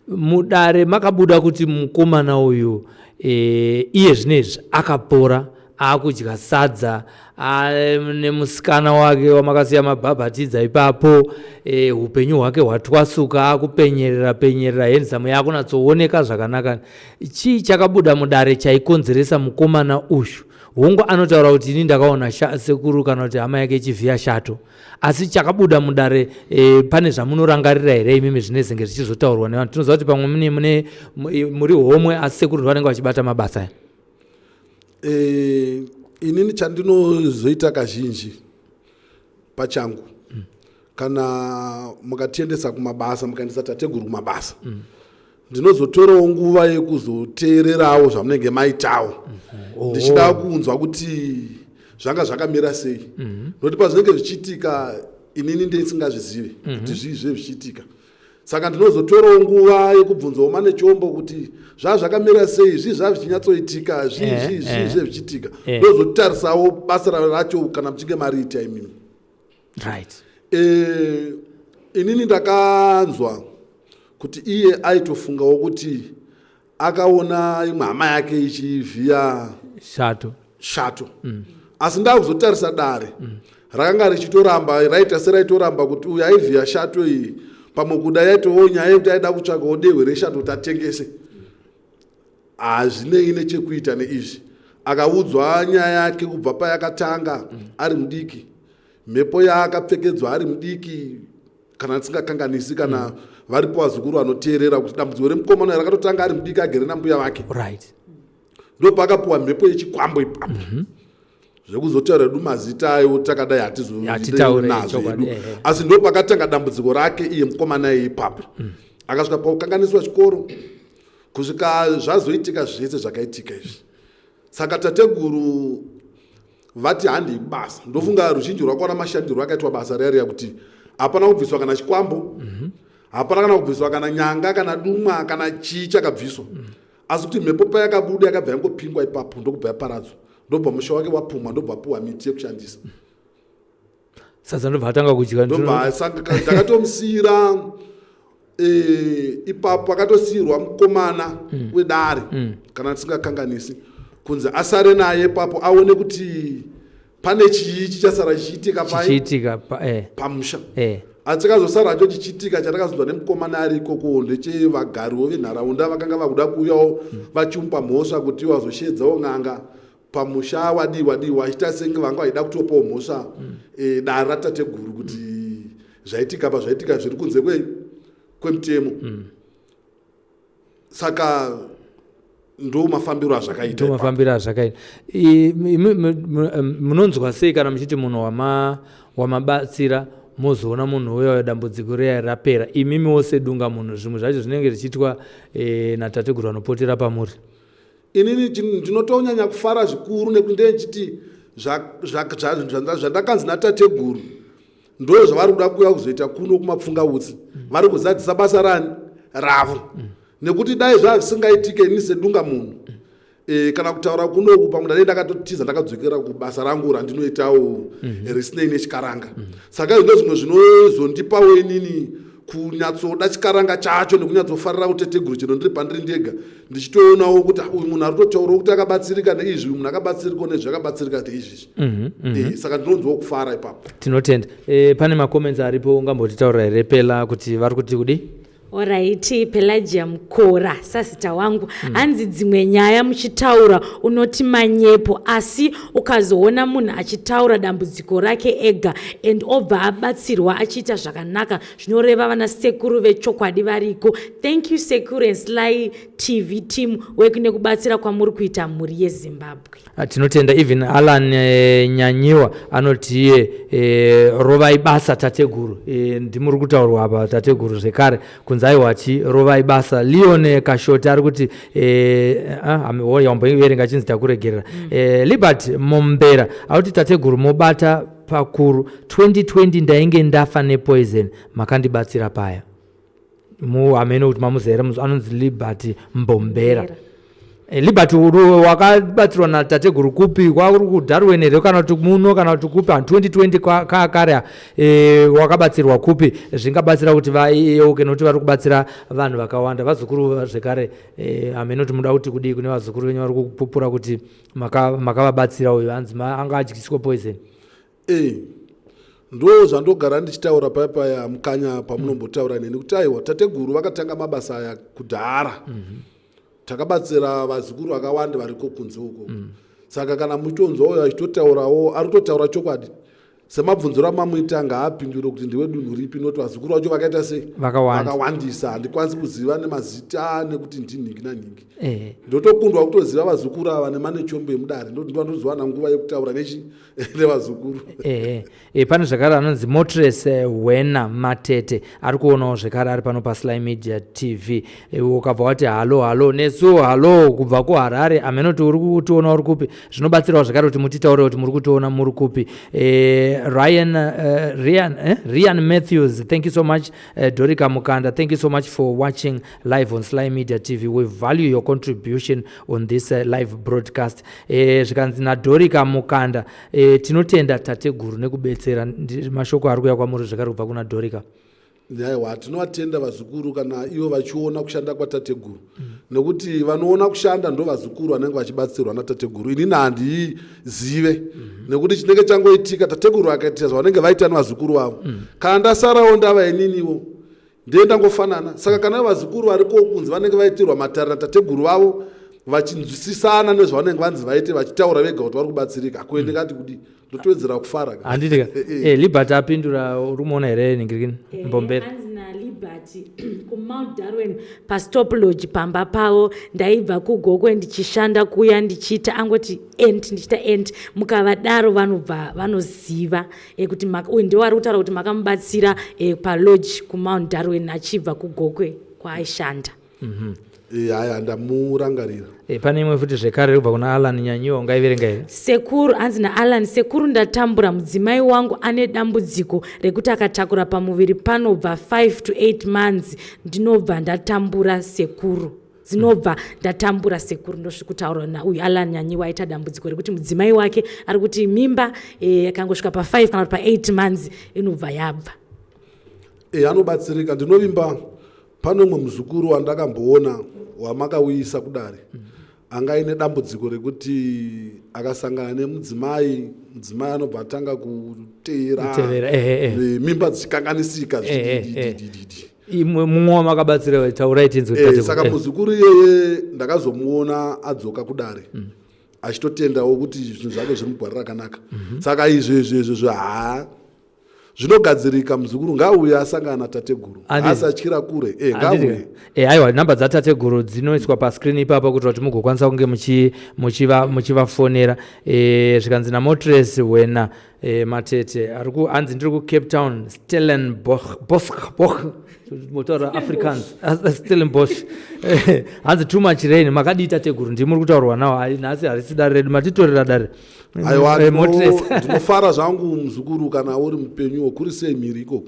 Mudare makabuda kuti mukomana uyu, iye zvinezvi akapora, akudya sadza nemusikana wake wamakasiya mabhabhatidza ipapo. Upenyu hwake hwatwasuka, akupenyerera penyerera, handsome, yakunatsooneka zvakanaka. Chii chakabuda mudare chaikonzeresa mukomana uyu? Hongu, anotaura kuti ini ndakaona sekuru kana kuti hama yake ichivhiya shato, asi chakabuda mudare, pane zvamunorangarira here imimi zvinezenge zvichizotaurwa nevanhu? Tinoziva kuti pamwe mune muri homwe, asi sekuru vanenge vachibata mabasa aya. Inini chandinozoita kazhinji pachangu, kana mukatiendesa kumabasa, mukaendesa tateguru kumabasa, ndinozotorawo nguva yekuzoteererawo zvamunenge maitawo, ndichida kunzwa kuti zvanga zvakamira sei, nokuti pazvinenge zvichiitika inini ndisingazvizivi kuti zvii zve zvichiitika. Saka ndinozotorawo nguva yekubvunzawo mane chombo kuti zvaa zvakamira sei, zvii zvaa zvichinyatsoitika, zvii zvii zvii zve zvichiitika. Ndozotarisawo basa racho kana muchinge mariita imimi. Inini ndakanzwa kuti iye aitofungawo kuti akaona imwe hama yake ichivhiya shato. Shato. Asi ndakuzotarisa dare, rakanga richitoramba, raita seraitoramba kuti uyu aivhiya shato iyi, pamwe kuda yaitowo nyaya yekuti aida kutsvagawo dehwe reshato kuti atengese, hazvinei nechekuita neizvi. Akaudzwa nyaya yake kubva payakatanga ari mudiki, mhepo yaakapfekedzwa ari mudiki, kana tisingakanganisi, kana varipo vazukuru vanoteerera, kuti dambudziko remukomana rakatotanga ari mudiki, agere nambuya vake. Ndopakapiwa mhepo yechikwambo ipapo. Zvekuzotaura edu mazita ayo takadai Hatitaure, hatizonazvo chokwadi, hedu, asi ndo pakatanga dambudziko rake iye mukomana iye ipapo. Akasvika pakukanganiswa chikoro kusvika zvazoitika zvese zvakaitika izvi. Saka tateguru vati handei kubasa. Ndofunga ruzhinji rwakaona mashandirwo akaitwa basa riya riya, kuti hapana kubviswa kana chikwambo, hapana kana kubviswa kana nyanga kana dumwa kana chii chakabviswa. Asi kuti mhepo payakabuda yakabva yangopingwa ipapo, ndokubva yaparadzwa, ndobva musha wake wapumwa, ndobva apuwa miti yekushandisa. Sadza ndobva atanga kudya. Ndobva ndakatomusiyira ipapo, akatosiyirwa mukomana wedare, kana ndisingakanganisi, kunzi asare naye ipapo aone kuti pane chii chichasara chichiitika pai chichiitika pa, pamusha. Asi chakazosara cho chichiitika chandakazonzwa nemukomana ari ikoko ndechevagariwo venharaunda vakanga vakuda kuuyawo vachimupa mhosva kuti wazoshedzawo n'anga pamusha, wadii wadii, wachiita senge vanga vaida kutopawo mhosva dare ratateguru kuti zvaitika pa zvaitika zviri kunze kwemutemo. Saka ndo mafambiro azvakaita. Ndo mafambiro azvakaita. Munonzwa sei kana muchiti munhu wamabatsira, mozoona munhu uyo dambudziko riya rapera, imimiwo sedunga munhu, zvimwe zvacho zvinenge zvichiitwa natateguru vanopotera pamuri? Inini ndinotonyanya kufara zvikuru nekuti ndechiti zvandakanzi natateguru ndo zvavari kuda kuuya kuzoita kuno kumapfungautsi, vari kuzadzisa basa rani ravo. Nekuti dai zvava zvisingaitike, ini sedunga munhu kana kutaura kunoku pamwe ndadai ndakatotiza, ndakadzokera kubasa rangu randinoitawo risinei nechikaranga. Saka izvo ndo zvimwe zvinozondipawo inini kunyatsoda chikaranga chacho nekunyatsofarira kuteteguru chero ndiri pandiri ndega, ndichitoonawo kuti uyu munhu ari kutotaurawo kuti akabatsirika neizvi, uyu munhu akabatsirikawo nezvi, akabatsirika neizvizvi. Saka ndinonzwawo kufara ipapo. Tinotenda. Pane macomments aripo, ungambotitaurira here Pela kuti vari kuti kudi? Alright, Pelagia Mukora sazita wangu. Hanzi dzimwe nyaya muchitaura unoti manyepo, asi ukazoona munhu achitaura dambudziko rake ega and obva abatsirwa achiita zvakanaka, zvinoreva vana sekuru vechokwadi variko. Thank you sekuru and Sly TV team work nekubatsira kwamuri kuita mhuri yeZimbabwe. Ah, tinotenda. Even Alan Nyanyiwa anoti iye rovai basa tateguru. Ndimuri kutaurwa apa tateguru zvekare, kunzi aiwachi rovai basa. Leon Kashoti ari kuti wamboiverenga chinzi takuregerera. Libert Mombera ari kuti tateguru mobata pakuru, 2020 ndainge ndafa nepoison, makandibatsira paya. Hamene kuti mamuziva here, anonzi Libert Mbombera. Liberty, wakabatsirwa natateguru kupi? Kwauri kuDarwin here kana kuti muno kana kuti kupi? 2020 kakare wakabatsirwa kupi? Zvingabatsira kuti vayeuke nokuti vari kubatsira vanhu vakawanda, vazukuru zvekare. Hamene kuti muda kuti kudii kune vazukuru venyu vari kupupura kuti makavabatsira. Uyu hanzi anga adyiswa poison. Ndo zvandogara ndichitaura paya paya mukanya pamunombotaura neni kuti aiwa, tateguru vakatanga mabasa aya kudhara. Takabatsira vazukuru vakawanda variko kunze uko. Saka kana muchitonzwa uyo achitotaurawo, ari kutotaura chokwadi. Semabvunziro amamuita, ngaapindure kuti ndiwe dunhu ripi, noti vazukuru vacho vakaita sei? Vakawanda. Vakawandisa, handikwanisi kuziva nemazita nekuti ndinhingi nanhingi. Ndotokundwa kutoziva vazukuru ava nemanechombo emudare, ndozowana nguva yekutaura nechi nevazukuru. Ehe, pane zvekare anonzi Motres Wena Matete ari kuonawo zvekare ari pano paSly Media TV. Ukabva wati hello hello, nesuwo hello kubva kuHarare. Hamene kuti uri kutiona uri kupi, zvinobatsirawo zvekare kuti mutitaure kuti muri kutiona muri kupi. Ryan, Ryan, Ryan Matthews, thank you so much. Dorika Mukanda, thank you so much for watching live on Sly Media TV. We value your contribution on this live broadcast. Zvikanzi naDorika Mukanda, tinotenda tateguru nekubetsera. Mashoko ari kuuya kwamuri zvekare kubva kuna Dorika. Aiwa, tinovatenda vazukuru kana ivo vachiona kushanda kwatateguru, nekuti vanoona kushanda ndo vazukuru vanenge vachibatsirwa natateguru. Inini handizive, nekuti chinenge changoitika, tateguru akaitira zvavanenge vaita nevazukuru vavo. Kana ndasarawo ndava ininiwo ndiye ndangofanana. Saka kana vazukuru variko kunze vanenge vaitirwa matare natateguru vavo, vachinzwisisana nezvavanenge vanzi vaite, vachitaura vega kuti vari kubatsirika, kuende kati kudi ndotowedzera kufara ka. Handitika. Liberty apindura, uri kumuona here ningirikini Mbombera? Hanzi naLiberty kuMount Darwin paStop Lodge pamba pavo, ndaibva kuGokwe ndichishanda kuya, ndichiita angoti ent ndichiita ent, mukavadaro vanobva vanoziva kuti uyu ndiwo ari kutaura kuti makamubatsira palodge kuMount Darwin achibva kuGokwe kwaaishanda. Haya, ndamurangarira. Pane imwe futi zvekare iri kubva kuna Alan Nyanyiwa, ungaiverenga here? Sekuru, hanzi naAlan, sekuru ndatambura, mudzimai wangu ane dambudziko rekuti akatakura pamuviri panobva 5 to 8 months, ndinobva ndatambura sekuru. Dzinobva ndatambura sekuru, ndosvikutaura nauyu Alan Nyanyiwa aita dambudziko rekuti mudzimai wake ari kuti mimba akangosvika pa5 kana kuti pa8 months inobva yabva. Anobatsirika. Ndinovimba pane umwe muzukuru wandakamboona wamakauyisa kudare, anga aine dambudziko rekuti akasangana nemudzimai, mudzimai anobva atanga kuteera. Kutevera, ehe, ehe. Mimba dzichikanganisika. Ehe, ehe. Imwe mumwe wamakabatsira, taurai tinzwe. Saka muzukuru iyeye ndakazomuona adzoka kudare achitotendawo kuti zvinhu zvake zviri mugwara rakanaka. Saka izvo izvo izvo haa, zvinogadzirika. Muzukuru ngauye asangana natateguru. Asatyira kure, ngauye. Aiwa, nhamba dzatateguru dzinoiswa pascreen ipapo kuitira kuti mugokwanisa kunge muchivafonera. Zvikanzi naMotres wena, Matete ari hanzi ndiri kuCape Town, Stellenbosch, Bosch, Bosch, motaura Afrikaans, Stellenbosch. Hanzi too much rain. Makadii tateguru? Ndimi muri kutaurwa nawo. Ai, nhasi harisi dare redu, matitorera dare. Aiwa. Motres. Ndinofara zvangu muzukuru, kana uri mupenyu, kuri sei mhiri ikoko?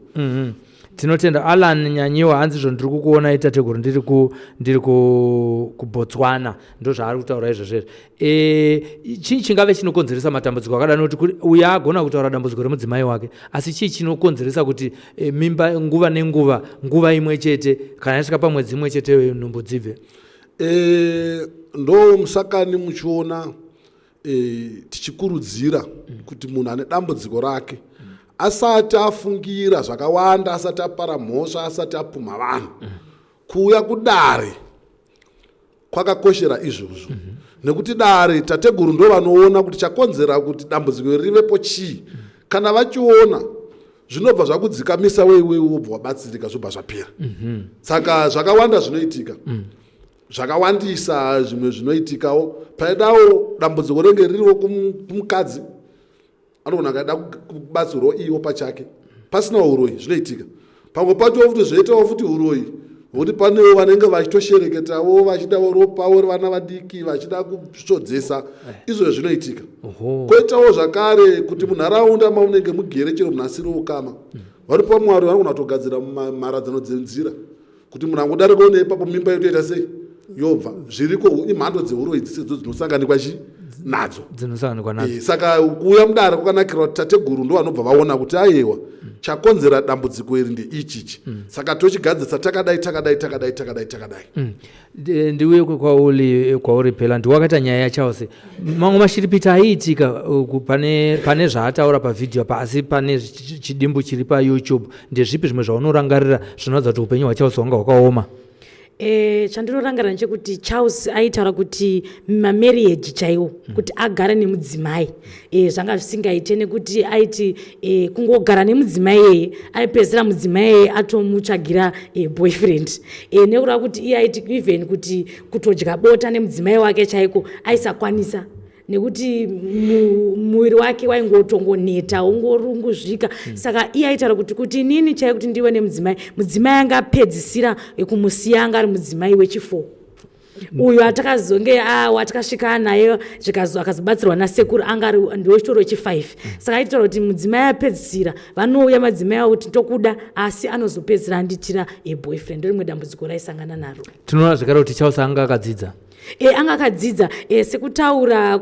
Tinotenda. Alan Nyanyiwa hanzi zvo ndiri kukuonai tateguru, ndiri kuBotswana. Ndo zvaari kutaura izvozvo izvi. Chii chingave chinokonzeresa matambudziko akadai? Nokuti uyo agona kutaura dambudziko remudzimai wake, asi chii chinokonzeresa kuti mimba nguva nenguva, nguva imwe chete, kana yasvika pamwedzi imwe chete, nhumbu dzibve? Ndo musakani muchiona tichikurudzira kuti munhu ane dambudziko rake asati afungira zvakawanda, asati apara mhosva, asati apumha vanhu, kuuya kudare kwakakoshera izvozvo, nekuti dare tateguru ndo vanoona kuti chakonzera kuti dambudziko iri rivepo chii. Kana vachiona, zvinobva zvakudzikamisa weiwei, wobva wabatsirika, zvobva zvapera. Saka zvakawanda zvinoitika, zvakawandisa. Zvimwe zvinoitikawo, paidawo dambudziko renge ririwo kumukadzi, anogona akaida kubatsirwawo iwo pachake pasina uroyi. Zvinoitika pamwe pacho futi, zvoitawo futi uroyi, nokuti panewo vanenge vachitoshereketawo, vachidawo ropawo vana vadiki, vachida kusvodzesa. Izvozvo zvinoitika. Kwoitawo zvakare kuti munharaunda maunenge mugere, chero munhu asiri ukama, vari pamwari vanogona kutogadzira mharadzano dzenzira kuti munhu angodarikawo neipapo, mimba yotoita sei, yobva. Zviriko, imhando dzeuroyi dzisedzo dzinosanganikwa chi nadzo. Dzinosanganikwa nadzo. Saka kuuya mudare kwakanakira kuti tateguru ndo vanobva vaona kuti aiwa, chakonzera dambudziko iri ndeichichi, saka tochigadzisa takadai, takadai, takadai, takadai, takadai. Ndiuye kwauri Pela, ndiwakaita nyaya yaCharles. Mamwe mashiripiti aiitika pane zvaataura pavhidhiyo apa, asi pane chidimbu chiri paYouTube. Ndezvipi zvimwe zvaunorangarira zvinoratidza kuti upenyu hwaCharles hwanga hwakaoma? Chandinorangarira ndechekuti Charles aitaura kuti mamarriage chaiwo, kuti agare nemudzimai, zvanga zvisingaite, nekuti aiti kungogara nemudzimai yeye, aipedzisira mudzimai yeye atomutsvagira boyfriend, nekureva kuti iye aiti even kuti kutodya bota nemudzimai wake chaiko aisakwanisa, nekuti muviri wake waingotongoneta, ungorunguzvika. Saka iye aitaura kuti inini chaiyo kuti ndiwe nemudzimai, mudzimai anga apedzisira kumusiya anga ari mudzimai wechi4 uyu atakazonge watakasvika naye, akazobatsirwa nasekuru, anga ari ndewechitoro wechi5. Saka aitaura kuti mudzimai apedzisira, vanouya madzimai avo kuti tokuda, asi anozopedzisira anditira boyfriend. Ndorimwe dambudziko raisangana naro. Tinoona zvekare kuti Charles anga akadzidza. Anga akadzidza, sekutaura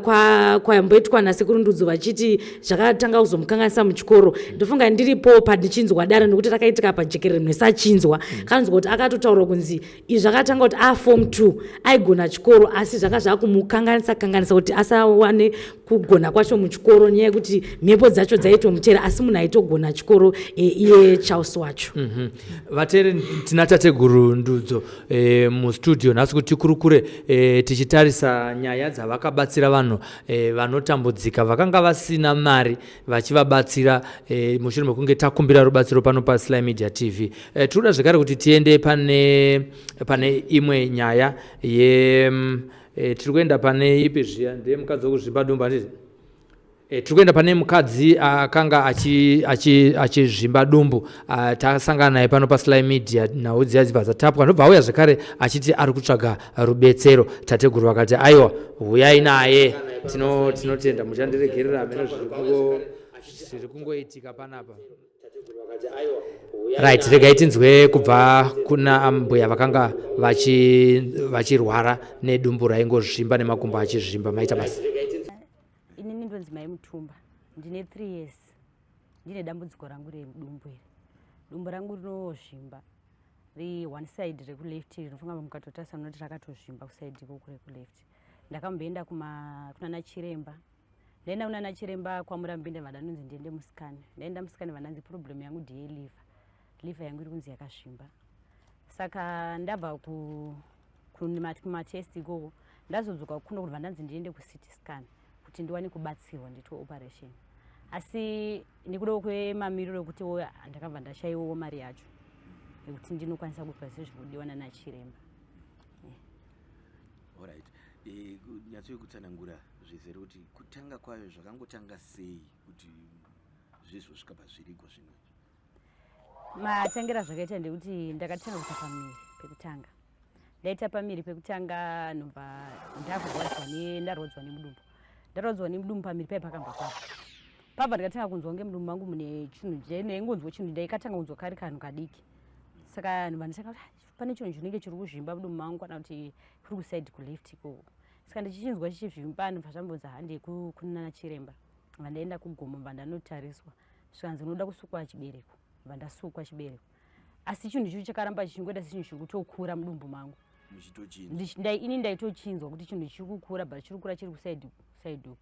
kwamboitwa nasekuru Ndudzo vachiti zvakatanga kuzomukanganisa muchikoro. Ndofunga ndiripo pandichinzwa dare, nekuti rakaitika pajekerere, munhu wese achinzwa. Kanzwa kuti akatotaurwa kunzi izvi zvakatanga kuti aform 2 aigona chikoro, asi zvanga zvakumukanganisa kanganisa kuti asawane kugona kwacho muchikoro, nyaya yekuti mhepo dzacho dzaitomutera, asi munhu aitogona chikoro, iye Charles wacho. Vateereri, tina tateguru Ndudzo mustudio nhasi kuti tikurukure, tichitarisa nyaya dzavakabatsira vanhu vanotambudzika vakanga vasina mari, vachivabatsira mushure mekunge takumbira rubatsiro pano paSly Media TV. Tinoda zvekare kuti tiende pane imwe nyaya ye tiri kuenda pane ipi zviya? Ndeye mukadzi wekuzvimba dumbu, handiti? Tiri kuenda pane mukadzi akanga achizvimba achi, achi dumbu. Tasangana naye pano paSly Media, nhau dziya dzibva dzatapwa, ndobva auya zvekare achiti ari kutsvaga rubetsero. Tateguru vakati aiwa, huyai naye. Tinotenda, muchandiregerera, hameno zviri kungoitika panapa. Right, regai tinzwe kubva kuna ambuya vakanga vachirwara nedumbu raingozvimba nemakumbo achizvimba. Maita basa. Inini ndonzi Mai Mutumba, ndine 3 years ndine dambudziko rangu redumbu iri. Dumbu rangu rinozvimba ri one side rekuleft, rinofunga mukatotarisa munoti rakatozvimba kusaidi ikoko rekuleft. Ndakamboenda kunana chiremba, ndaenda kunana chiremba kwaMurambinda, vandanonzi ndiende musikani. Ndaenda musikani, vandanzi problem yangu ndeyeliver, liver yangu iri kunzi yakazvimba. Saka ndabva kumatest ikoko, ndazodzoka kuno kuti vandanzi ndiende kuCT scan kuti ndiwane kubatsirwa ndiitwe operation, asi nekuda kwemamiriro ekuti ndakabva ndashayiwawo mari yacho yekuti ndinokwanisa kuitwa sezvinodiwa nana chiremba. Alright, nyatsoyekutsanangura zvizere kuti kutanga kwayo zvakangotanga sei kuti zvizosvika pazviriko zvino izvi? Matangira zvakaita ndekuti ndakatanga kuita pamiri pekutanga. Ndaita pamiri pekutanga, nobva ndakurwadzwa, ndarwadzwa nemudumbu. Ndarwadzwa nemudumbu, pamiri pai pakambva papa pabva, ndikatanga kunzwa kunge mudumbu mangu mune chinhu. Ndaingonzwa chinhu, ndaikatanga kunzwa kari kanhu kadiki. Saka nobva ndatanga kuti, "Ah, pane chinhu chinenge chiri kuzvimba mudumbu mangu, kana kuti kuri kusaidi kuleft ikoko." Saka ndichichinzwa chichizvimba, ndobva zvambonzi hande kunana chiremba. Bva ndaenda kugomo, bva ndanotariswa, zvikanzi unoda kusukwa chibereko. Bva ndasukwa chibereko, asi chinhu ichocho chakaramba chichingoita sechinhu chiri kutokura mudumbu mangu. Muchitochinzwa? Ini ndaitochinzwa kuti chinhu chiri kukura, but chiri kukura chiri kusaidi kusaidi uku.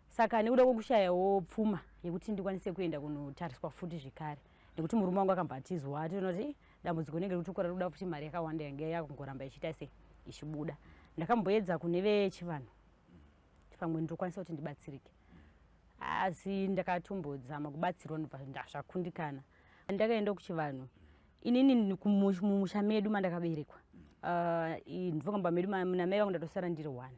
Saka nekuda kwekushayawo pfuma yekuti ndikwanise kuenda kunotariswa futi zvekare, nekuti murume wangu akambva atizwa atoona kuti, "Eh, dambudziko rinenge rikutokura, rikuda futi mari yakawanda," yange yakungoramba ichiita sei, ichibuda. Ndakamboedza kune vechivanhu pamwe ndokwanisa kuti ndibatsirike, asi ndakatombodzama kubatsirwa, ndobva zvakundikana. Ndakaenda kuchivanhu. Inini mumusha medu mandakaberekwa, ndifamba medu namai vangu, ndatosara ndiri one,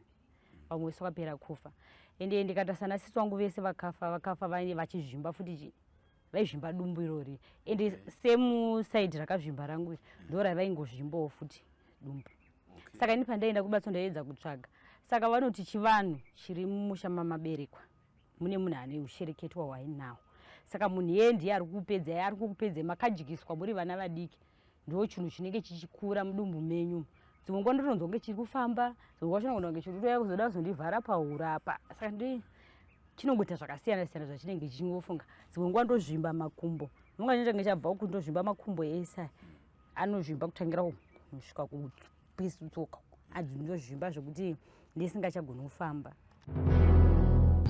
vamwe vese vakapera kufa. Ende ndikatarisa nasisi wangu, vese vakafa, vakafa vachizvimba futi vaizvimba dumbu irori. Ende same side rakazvimba rangu iri ndo ravaingozvimbawo futi dumbu. Saka ini pandaenda kubatso, ndaiedza kutsvaga. Saka vanoti chivanhu chiri mumusha mamaberekwa, mune munhu ane ushereketwa hwainawo. Saka munhu iyeye ndiye ari kukupedzai, ari kukupedzai. Makadyiswa muri vana vadiki, ndo chinhu chinenge chichikura mudumbu menyu. Dzimwe nguva ndotonzwa kunge chiri kufamba, dzimwe nguva chinogona kunge chiri kutouya kuzoda kuzondivhara pahuro apa. Saka ndi chinongoita zvakasiyana siyana zvachinenge chichingofunga. Dzimwe nguva ndozvimba makumbo, nonga chinenge chabva uku, ndozvimba makumbo ese aya, anozvimba kutangira uku kusvika kupisi tsoka, adzi ndozvimba zvekuti ndisingachagoni kufamba.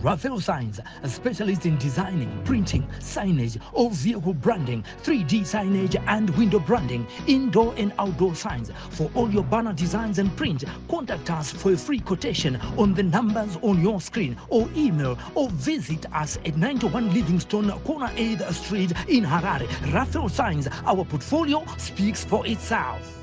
Raphael Signs, a specialist in designing, printing, signage, all vehicle branding, 3D signage and window branding, indoor and outdoor signs. For all your banner designs and print, contact us for a free quotation on the numbers on your screen or email or visit us at 91 Livingstone, corner 8th Street in Harare. Raphael Signs, our portfolio speaks for itself.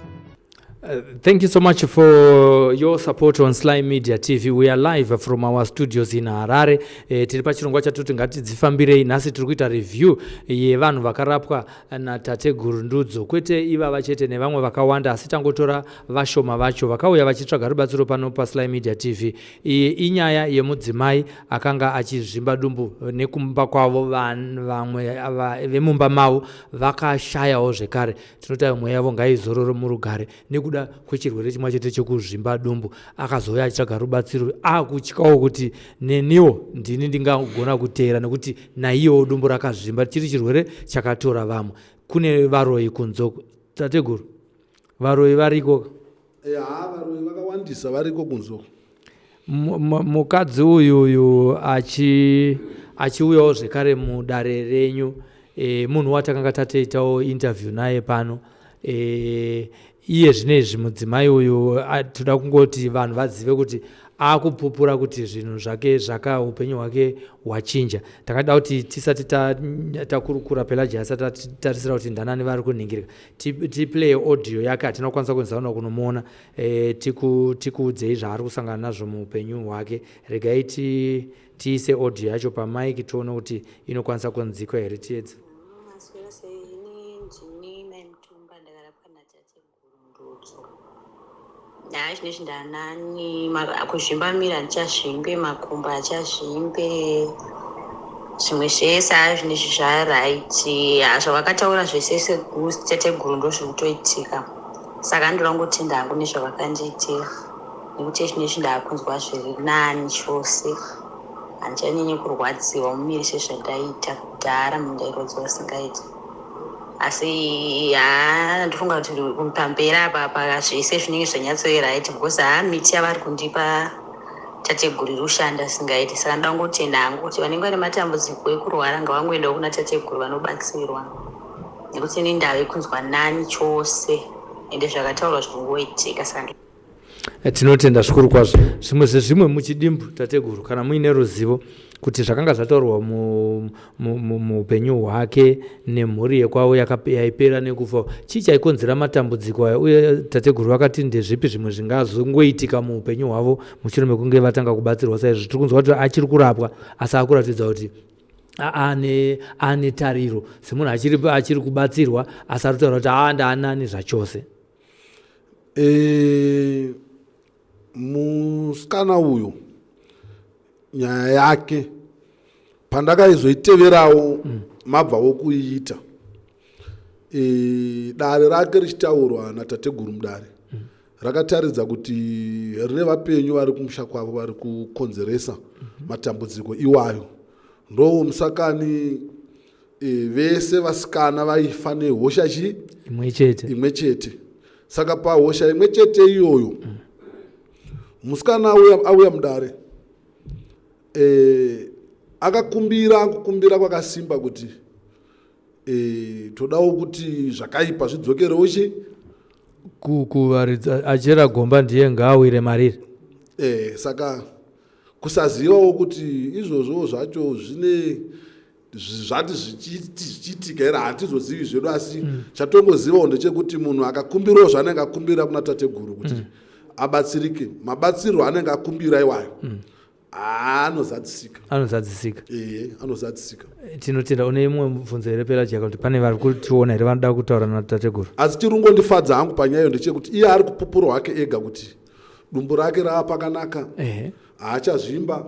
Thank you so much for your support on Sly Media TV. We are live from our studios in Harare. Tiri pachirongwa chatoti Ngatidzifambirei. Nhasi tiri kuita review yevanhu vakarapwa natateguru Ndudzo. Kwete ivava chete, nevamwe vakawanda, asi tangotora vashoma vacho vakauya vachitsvaga rubatsiro pano paSly Media TV. Iyi inyaya yemudzimai akanga achizvimba dumbu nekumba kwavo, vamwe vemumba mavo vakashayawo zvekare. Tinoti ayo mweya yavo ngaizorore murugare nekuda kwechirwere chimwe chete chekuzvimba dumbu. Akazouya achitsvaga rubatsiro, akutyawo kuti neniwo ndini ndingagona kuteera nekuti naiyewo dumbu rakazvimba, chiri chirwere chakatora vamwe. Kune varoyi kunzoko, tateguru, varoyi variko? Ha, varoyi vakawandisa, variko kunzoko. Mukadzi uyuyu achiuyawo zvekare mudare renyu, munhu watakanga tatoitawo interview naye pano. Iye zvinezvi mudzimai uyu, toda kungoti vanhu vazive kuti akupupura kuti zvinhu zvake zvaka upenyu hwake hwachinja. Takada kuti tisati takurukura, Pelagia asati atitarisira kuti ndanani vari kunhingirika, tiplay audio yake. Hatina kukwanisa kuzaona kunomuona, tikuudzei zvaari kusangana nazvo muupenyu hwake. Regai tiise audio yacho pamaiki, tione kuti inokwanisa kunzikwa here. Tiedze. Maswera sei? Ini ndini Mai Mutumba, ndakarapwa natateguru Ndudzo. Haa, zvinezvi ndanani, kuzvimba mira handichazvimbe, makumbo achazvimbe. Zvimwe zvese haa zvinezvi zvaright, zvavakataura zvese tateguru ndozviri kutoitika. Saka ndoda kungotenda hangu nezvavakandiitira nekuti zvinezvi ndakunzwa zviri nani chose. Handichanyanyi kurwadziwa mumuviri sezvandaiita kudhara munhu ndairwadziwa singaiti. Asi haa ndofunga kuti pamberi apa apa zvese zvinenge zvanyatsoe right because haa miti yavari kundipa tateguru iri kushanda singaiti. Saka ndoda kungotenda hangu kuti vanenge vane matambudziko ekurwara ngavangoendawo kuna tateguru vanobatsirwa nekuti ini ndave kunzwa nani chose ende zvakataurwa zvinongoitika. Saka Tinotenda zvikuru kwazvo. Zvimwe zvezvimwe muchidimbu, tateguru, kana muine ruzivo kuti zvakanga zvataurwa muupenyu hwake nemhuri yekwavo yaipera nekufa, chii chaikonzera matambudziko aya, uye tateguru vakati ndezvipi zvimwe zvingazongoitika muupenyu hwavo mushure mekunge vatanga kubatsirwa saizvo? Tiri kunzwa kuti achiri kurapwa, asi akuratidza kuti ane tariro semunhu achiri kubatsirwa, asi ari kutaura kuti aa ndaanani zvachose. E, musikana uyu nyaya yake pandakaizoiteverawo mabvawo kuiita e, dare rake richitaurwa natateguru mudare rakataridza kuti rine vapenyu vari kumusha kwavo vari kukonzeresa matambudziko iwayo. Ndo musakani e, vese vasikana vaifa nehosha chi imwe chete. Imwe chete. Saka pahosha imwe chete iyoyo musikana auya mudare e, akakumbira kukumbira kwakasimba kuti e, todawo kuti zvakaipa zvidzokerewo chi Kuvaridza achera gomba ndiye ngaawire mariri. E, saka kusazivawo kuti izvozvo zvacho zvine zvati zvichiitika here hatizozivi zvedu, asi chatongozivawo ndechekuti munhu akakumbirawo zvaanenge akumbira kuna tateguru kuti abatsirike, mabatsirwo anenge akumbira iwayo anozadzisika. Anozadzisika. Ee, anozadzisika. Tinotenda. Une imwe mubvunzo here, Pelagia, kuti pane vari kutiona here vanoda kutaura natateguru? Asi chirungondifadza hangu panyaya iyo ndechekuti iye ari kupupura hwake ega kuti dumbu rake rava pakanaka, haachazvimba.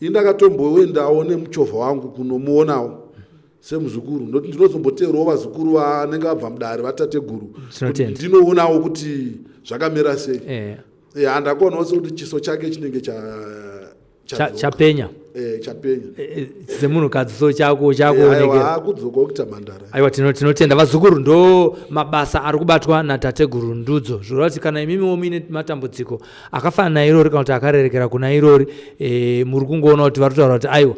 Ini ndakatomboendawo nemuchovha wangu kunomuonawo semuzukuru, ndoti ndinozomboteerawo vazukuru vanenge vabva mudare vatateguru kuti ndinoonawo kuti zvakamira sei. Handakuonawo sekuti chiso chake chinenge chapenya. Chapenya. Semunhukadzi so chako chakuonekera. Kudzoka kuita mhandara. Aiwa, tinotenda vazukuru. Ndo mabasa ari kubatwa natateguru Ndudzo. Zvoreva kuti kana imimiwo muine matambudziko akafanana nairori kana kuti akarerekera kuna irori, muri kungoona kuti vari kutaura kuti aiwa,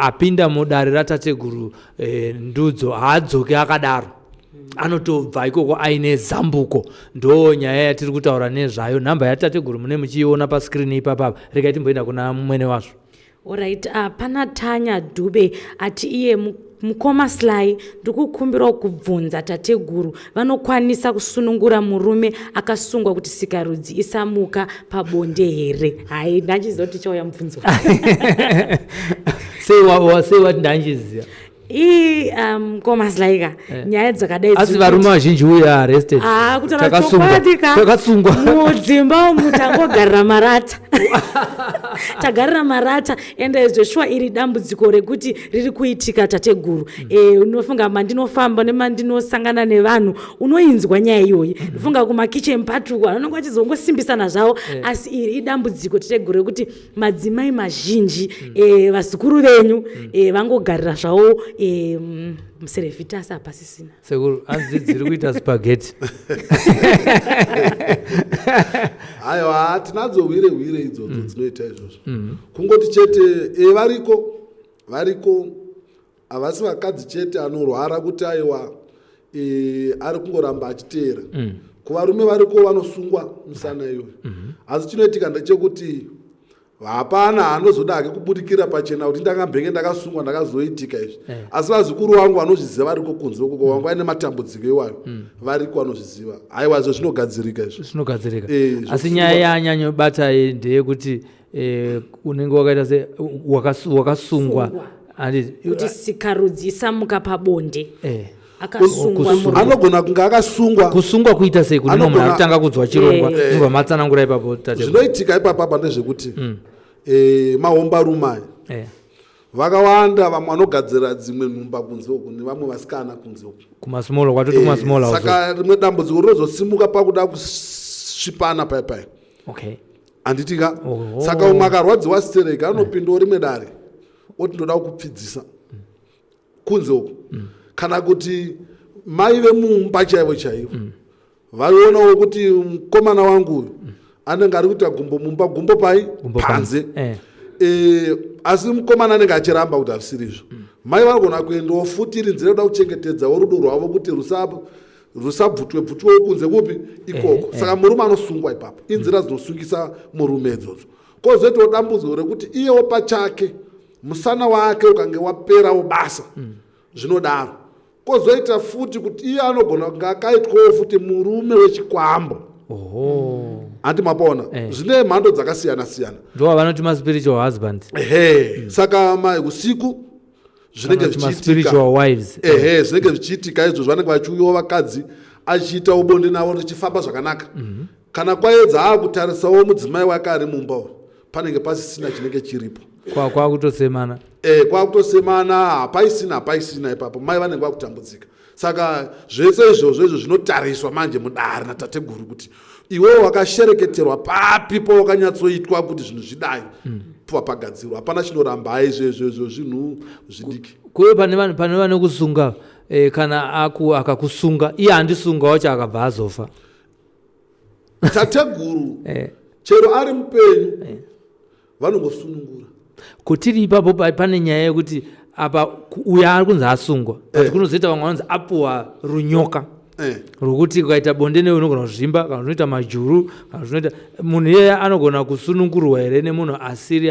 apinda mudare ratateguru Ndudzo haadzoki akadaro, anotobva ikoko aine zambuko. Ndo nyaya yatiri kutaura nezvayo. Nhamba yatateguru mune muchiiona paskirini ipapapa. Regai timboenda kuna mumwene wazvo. Alright, pana Tanya Dube ati iye mukoma Sly, ndikukumbirawo kubvunza tateguru, vanokwanisa kusunungura murume akasungwa kuti sikarudzi isamuka pabonde here? Hai, ndanchiziva kuti tichauya mubvunzo. Sei wati ndanchiziva? Ii, mukoma Sly ka, nyaya dzakadai Asi varume vazhinji uye arrested. Ah, kutaura chokwadi ka, Takasungwa. Mudzimba umu tangogarira marata, tagarira marata. Ende Joshua, iri dambudziko rekuti riri kuitika tateguru. Unofunga mandinofamba nemandinosangana nevanhu unoinzwa nyaya iyoyi. Unofunga kumakitchen party uko vanonge vachizongosimbisana zvavo, asi iri idambudziko tateguru rekuti madzimai mazhinji, vazukuru venyu, vangogarira zvavo muserevhitasi hapasisina. Sekuru, hanzi dziri kuita spaghetti. Aiwa, tinadzo hwire hwire idzodzo dzinoita izvozvo. Kungoti chete variko variko, havasi vakadzi chete anorwara kuti aiwa, ari kungoramba achiteera. Kuvarume variko vanosungwa musana iyoyo, asi chinoitika ndechekuti hapana anozoda hake kubudikira pachena kuti ndakambenge ndakasungwa, ndakazoitika izvi. Asi vazukuru vangu vanozviziva variko kunze ukoko, vangu vaine matambudziko iwayo variko vanozviziva. Aiwa, izvo zvinogadzirika izvo. Zvinogadzirika. Asi nyaya yanyanyobata ndeyekuti unenge wakaita se wakasungwa. Kuti sikarudzi isamuka pabonde. Akasungwa murume. Anogona kunge akasungwa. Kusungwa kuita sei kune mumwe munhu arikutanga kunzwa chirongwa? Mubva matsanangura ipapo tate. Zvinoitika ipapapa ndezvekuti mahombarume aya, Vakawanda vamwe vanogadzira dzimwe nhumba kunze uku nevamwe vasikana kunze uku. Kumasmall kwatoti eh, kumasmall. Saka rimwe dambudziko rinozosimuka pakuda kusvipana paya paya. Okay. Handiti ka? Oh. Saka umwe akarwadziwa stereki anopindawo rimwe dare oti ndoda kukupfidzisa. Kunze uku. Kana kuti mai vemumba chaivo chaivo. Vaionawo kuti mukomana wangu uyu anenge ari kuita gumbo mumba gumbo pai panze eh. E, asi mukomana anenge achiramba kuti hazvisiri izvo mm. Mai vanogona kuendawo futi iri nzira yoda kuchengetedzawo rudo rwavo kuti rusabvutwe bvutwewo kunze kupi ikoko eh, eh. Saka murume anosungwa ipapo inzira mm. dzinosungisa murume idzodzo. Kozoitawo dambudziko rekuti iyewo pachake musana wake ukange waperawo basa zvinodaro. Kozoita futi kuti iye anogona kunge akaitwawo futi murume wechikwambo. Oho. Hanti mapona eh. Zvine mhando dzakasiyana siyana. Ndo vanoti maspiritual husband. Ehe mm. Saka mai usiku zvinenge zvichiitika spiritual wives. Ehe, zvinenge zvichiitika izvo vanenge vachiuyawo vakadzi achiitawo bonde navo richifamba zvakanaka mm -hmm. Kana kwaedza akutarisawo mudzimai wake ari mumba uyu panenge pasisina chinenge chiripo. Kwakutosemana. Eh, kwakutosemana hapaisina hapaisina ipapo mai vanenge vakutambudzika. Saka zvese izvozvo izvo zvinotariswa manje mudare natateguru kuti iwewe wakashereketerwa papi pawakanyatsoitwa kuti zvinhu zvidai mm. puwa pagadzirwa hapana chinoramba hai izvezvo zvinhu zvidiki. Kuve pane vanhu pane vane kusunga eh, kana aku akakusunga iye andisunga wacho akabva azofa. Tateguru eh. Chero ari mupenyu eh. Vanongosunungura. Kutiri ipapo pane nyaya yekuti apa uyo ari kunzi asungwa but eh. Kunozoita vamwe vanonzi apuwa runyoka eh. Rwekuti ukaita bonde newe unogona kuzvimba kana zvinoita majuru kana zvinoita munhu iyeye anogona kusunungurwa here nemunhu asiri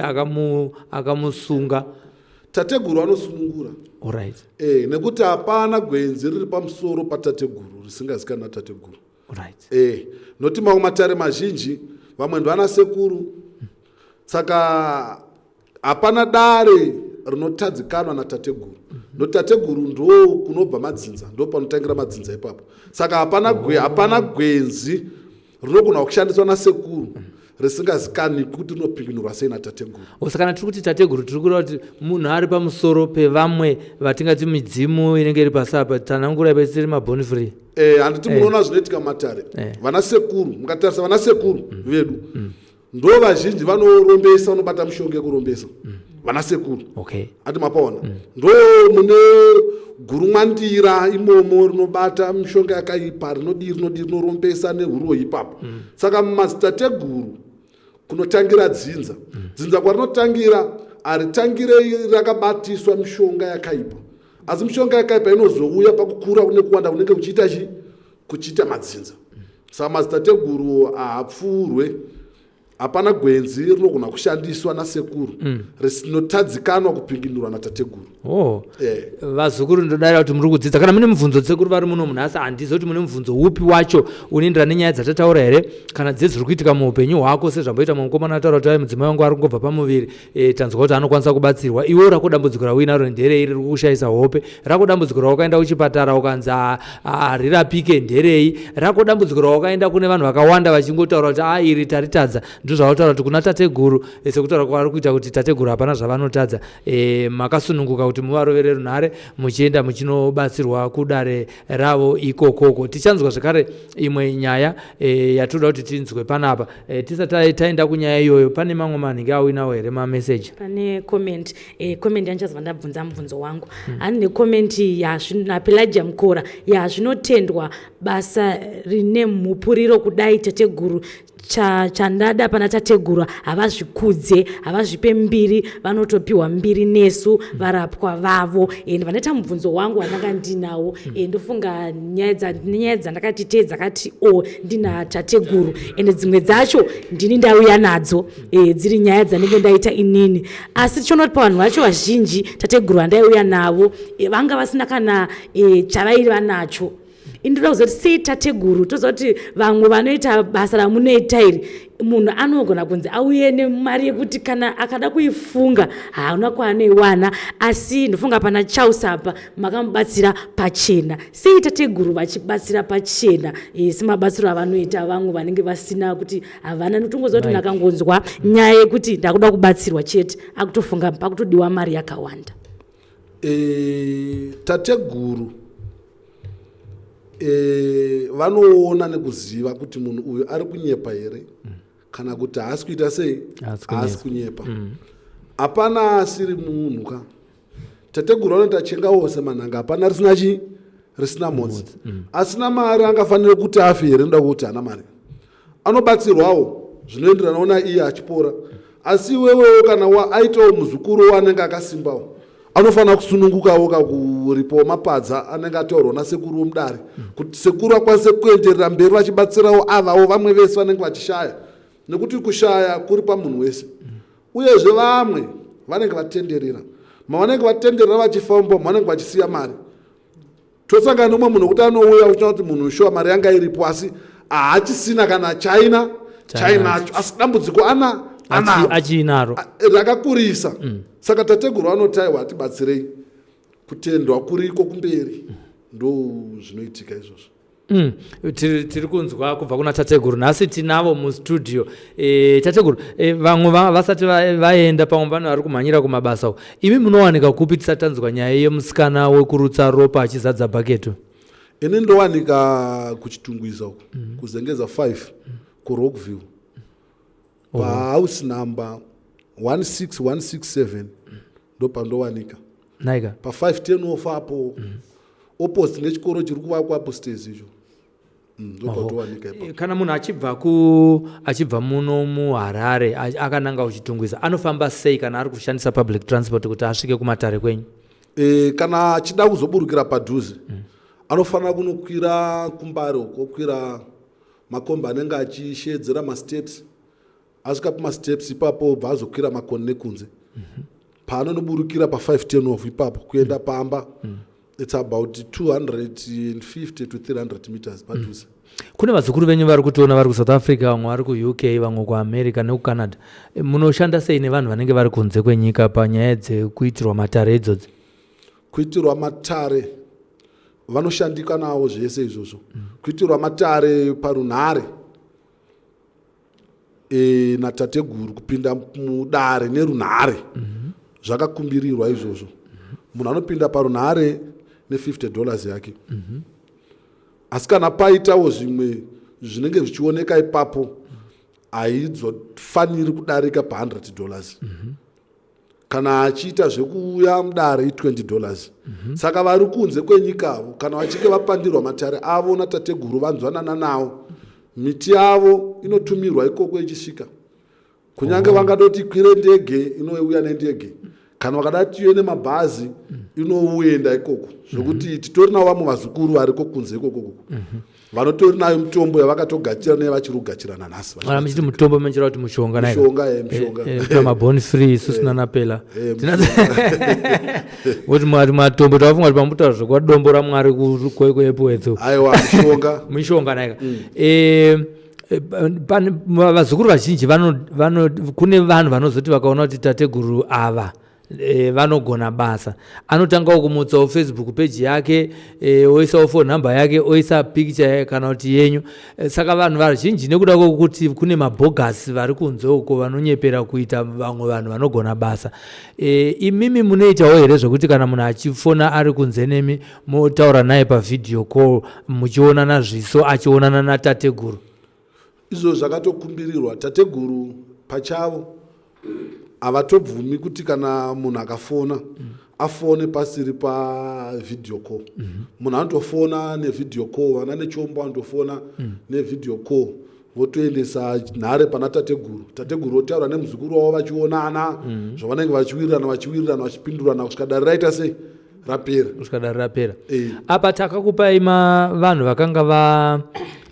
akamusunga? Tateguru anosunungura. Alright. Eh, nekuti hapana gwenzi riri pamusoro patateguru risingazikanwi natateguru. Right. Eh, noti mamwe matare mazhinji vamwe ndivana sekuru. Saka hapana dare rinotadzikanwa natateguru. Noti tateguru ndo kunobva madzinza, ndo panotangira madzinza ipapo. Saka hapana gwe, hapana gwenzi rinogona kushandiswa nasekuru risingazikanwi kuti rinopinginurwa sei natateguru. Saka kana tiri kuti tateguru tiri kureva kuti munhu ari pamusoro pevamwe vatingati midzimu inenge iri pasi apa tsanangura ipa isiri maboni free. Eh, handiti munoona zvinoitika mumatare eh. Vana sekuru mukatarisa vana sekuru mm. vedu mm. Ndo vazhinji vanorombesa vanobata mishonga yekurombesa mm. Vana sekuru okay. Ati mapaona mm. Ndo mune gurumwandira imomo rinobata mishonga yakaipa rinodii rinodii rinorombesa nehuroyi ipapo mm. Saka mumazitateguru kunotangira dzinza mm. Dzinza kwarinotangira haritangirei rakabatiswa mishonga yakaipa asi mishonga yakaipa inozouya pakukura nekuwanda kunenge kuchiita chi kuchiita madzinza. Saka madzitateguru haapfuurwe hapana gwenzi rinogona kushandiswa nasekuru mm. risinotadzikanwa kupinginurwa natateguru. Oh. Yeah. Vazukuru ndodaira kuti muri kudzidza kana mune mubvunzo sekuru vari muno munhasi handizi kuti mune mubvunzo upi wacho unoenderana nenyaya dzatataura here kana dziri zviri kuitika muupenyu hwako sezvamboita mukomana ataura kuti ai mudzimai wangu ari kungobva pamuviri e, tanzwa kuti anokwanisa kubatsirwa iwe rako dambudziko rauinaro nderei riri kukushayisa hope rako dambudziko rawakaenda kuchipatara ukanzi harirapike nderei rako dambudziko rawakaenda kune vanhu vakawanda vachingotaura kuti a iri taritadza ndozvavataura kuti kuna tateguru e, sekutaura kwavari kuita kuti tateguru hapana zvavanotadza e, makasununguka kuti muvarovere runhare muchienda muchinobatsirwa kudare ravo ikokoko tichanzwa zvekare imwe nyaya e, yatinoda kuti tinzwe panapa e, tisati taenda kunyaya iyoyo pane mamwe manhingi auinawo here mameseji pane comment e, comment yandichazova ndabvunza mubvunzo wangu hmm. hani necomment yapelagia mukora yazvinotendwa basa rine mhupuriro kudai tateguru chandada cha pana tateguru havazvikudze havazvipe mbiri vanotopiwa mbiri nesu varapwa vavo and vanoita mubvunzo wangu wandanga ndinawo mm. ndofunga nyaya dzandakati te dzakati o oh, ndina tateguru and dzimwe dzacho ndini ndauya nadzo e, dziri nyaya dzandinge ndaita inini asi tichiona kuti pavanhu vacho vazhinji tateguru vandaiuya navo e, vanga vasina kana e, chavaiva nacho. Indoda kuzoti sei tateguru, toziva kuti vamwe vanoita basa ramunoita iri, munhu anogona kunzi auye nemari yekuti kana akada kuifunga haana kwaanoiwana, asi ndofunga pana Charles apa makamubatsira pachena. Sei tateguru vachibatsira pachena semabatsiro avanoita vamwe vanenge vasina kuti havana? Notongoziva kuti munhu akangonzwa nyaya yekuti ndakuda kubatsirwa chete akutofunga pakutodiwa mari yakawanda. Tateguru vanoona nekuziva kuti munhu uyu ari kunyepa here kana kuti haasi kuita sei, haasi kunyepa. Hapana asiri munhu ka. Tateguru vanoita chenga wose manhanga, hapana risina chi risina mhodzi. Asina mari angafanire kuti afe here? Noda kuti haana mari anobatsirwawo zvinoenderana ona iye achipora. Asi iwewewo kana aitawo muzukuru anenge akasimbawo, anofanira kusunungukawo kakuripawo mapadza anenge ataurwa nasekuru womudare, kuti sekuru akwanise kuenderera mberi vachibatsirawo avawo vamwe vese vanenge vachishaya, nekuti kushaya kuri pamunhu wese. Uyezve vamwe vanenge vatenderera, mavanenge vatenderera vachifamba, vanenge vachisiya mari. Tosangana nomumwe munhu wekuti anouya uchiona kuti munhu shuwa mari yanga iripo, asi haachisina kana chaina chainacho, asi dambudziko ana anaro. Achiinaro. Rakakurisa. Saka tateguru vanoti aiwa, hatibatsirei, kutendwa kuriko kumberi. Ndo zvinoitika izvozvo. Tiri kunzwa kubva kuna tateguru nhasi tinavo mustudio. Tateguru, vamwe vasati vaenda, pamwe pane vari kumhanyira kumabasa uko, imi munowanika kupi tisati tanzwa nyaya yemusikana wekurutsa ropa achizadza bhaketo? Ini ndowanika kuChitungwiza uko, kuZengeza 5, kuRockville, pahouse number 16167, ndopandowanika. Naika. Pa510 off apo, opposite nechikoro chiri kuvakwa apo, stairs icho. Ndopandowanika ipapo. Kana munhu achibva muno muHarare akananga kuChitungwiza, anofamba sei kana ari kushandisa public transport kuti asvike kumatare kwenyu? Kana achida kuzoburukira padhuze, anofanira kunokwira kuMbare uko, okwira makombi anenge achishedzera masteps. Asvika pamasteps ipapo, obva azokwira makoni nekunze. Paanonoburukira pa510 off ipapo, kuenda pamba it's about 250 to 300 meters, padhuze. Kune vazukuru venyu vari kutiona vari kuSouth Africa, vamwe vari kuUK, vamwe kuAmerica nekuCanada. Munoshanda sei nevanhu vanenge vari kunze kwenyika panyaya dzekuitirwa matare idzodzi? Kuitirwa matare vanoshandika nawo zvese izvozvo. Kuitirwa matare parunhare natateguru, kupinda mudare nerunhare, zvakakumbirirwa izvozvo. Munhu anopinda parunhare ne$50 yake. Asi kana paitawo zvimwe zvinenge zvichioneka ipapo, haidzofaniri kudarika pa$100. Kana achiita zvekuuya mudare i$20. Saka vari kunze kwenyikavo, kana vachinge vapandirwa matare avo natateguru, vanzwanana nawo, miti yavo inotumirwa ikoko ichisvika. Kunyange vangadoti kwire ndege, inouya nendege. Kana vakada tiyo nemabhazi, inouenda ikoko. Zvokuti titori navo vamwe vazukuru variko kunze ikoko, vanotori nayo mitombo yavakatogachira nevachiri kugachira nanhasi. Kana muchiti mutombo, menchera kuti mushonga naika? Mishonga, mishonga. Kuita mabone free isusu nanapela. Kuti mwati matombo, takafunga kuti pamutaura zvekwa dombo raMwari kuEpworth. Aiwa, mishonga. Mishonga naika. Pane vazukuru vazhinji kune vanhu vanozoti vakaona kuti tateguru ava vanogona basa, anotangawo kumutsawo Facebook page yake, oisawo phone number yake, oisa picture kana kuti yenyu. Saka vanhu vazhinji, nekuda kwekuti kune mabhogasi vari kunze uko vanonyepera kuita vamwe vanhu vanogona basa, imimi munoitawo here zvekuti kana munhu achifona ari kunze nemi, motaura naye pavideo call muchionana zviso, achionana natateguru? Izvo zvakatokumbirirwa. Tateguru pachavo havatobvumi kuti kana munhu akafona afone pasiri pavideo call. Munhu anotofona nevideo call, vana nechombo anotofona nevideo call, votoendesa nhare pana tateguru. Tateguru votaura nemuzukuru wavo vachionana, zvavanenge vachiwirirana, vachiwirirana, vachipindurana, kusvika dare raita sei, rapera. Kusvika dare rapera. Apa takakupai vanhu vakanga va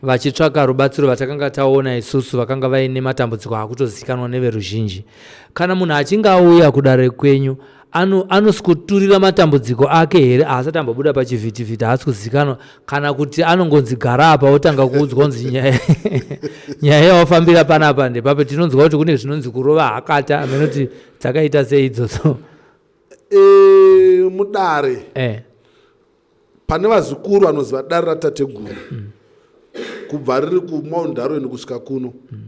vachitsvaka rubatsiro vatakanga taona isusu vakanga vaine matambudziko akutozikanwa neveruzhinji. Kana munhu achinge auya kudare kwenyu anosikuturira matambudziko ake here haasati ambobuda pachivhitivhiti haasi kuzikanwa kana kuti anongonzi gara apa otanga kuudzwa kunzi nyaya nyaya yawafambira panapa ndepapi tinonzwa kuti kune zvinonzi kurova hakata amenoti dzakaita sei idzodzo e, mudare eh. Pane vazukuru vanoziva dare ratateguru mm. kubva riri kuMount Darwin kusvika kuno mm.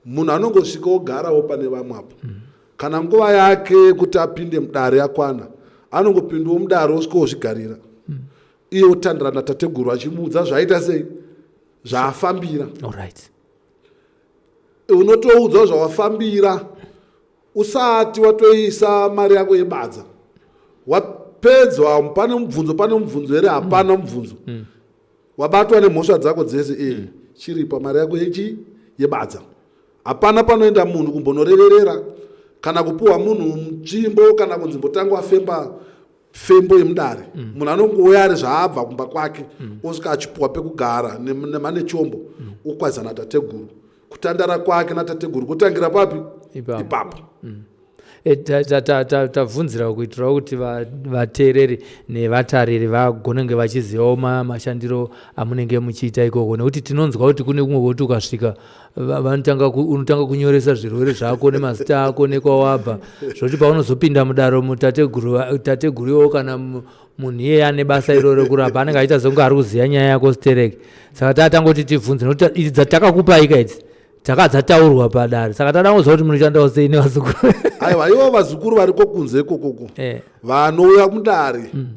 Munhu anongosvika ogarawo pane vamwe apo mm. Kana nguva yake yekuti apinde mudare yakwana anongopindawo mudare osvika ozvigarira mm. Iye otandira natateguru achimuudza zvaaita sei zvaafambira. Alright. Unotoudzwa zvawafambira usati watoisa mari yako yebadza wapedzwa pane mubvunzo pane mubvunzo here hapana mubvunzo mm. Wabatwa nemhosva dzako dzese e mm. Chiripa mari yako yechi yebadza hapana panoenda munhu kumbonoreverera kana kupuwa munhu mutsvimbo kana kunzi mbotanga wafemba fembo yemudare mm. Munhu anongouya ari zvaabva kumba kwake mm. Osvika achipuwa pekugara nemane chombo mm. Okwazana natateguru kutandara kwake natateguru kutangira papi ipapo mm. E, tavhunzira kuitirawo kuti vateereri nevatariri vagonenge vachizivawo mashandiro amunenge muchiita ikoko nekuti tinonzwa kuti kune kumwe kwekuti ukasvika vanotanga unotanga kunyoresa zvirwere zvako nemazita ako nekwawabva zvokuti paunozopinda mudaro mutateguru tateguru iwowo kana munhu iyeye ane basa iroro rekurapa anenge achiita sekunge ari kuziva nyaya yako stereki saka tatangoti tibvunze nokuti idzi dzatakakupai ka idzi dzakadzataurwa padare saka tada kuziva kuti munoshandawo sei nevazukuru aiwa ivo vazukuru variko kunze ikokoko eh. Vanouya mudare mm.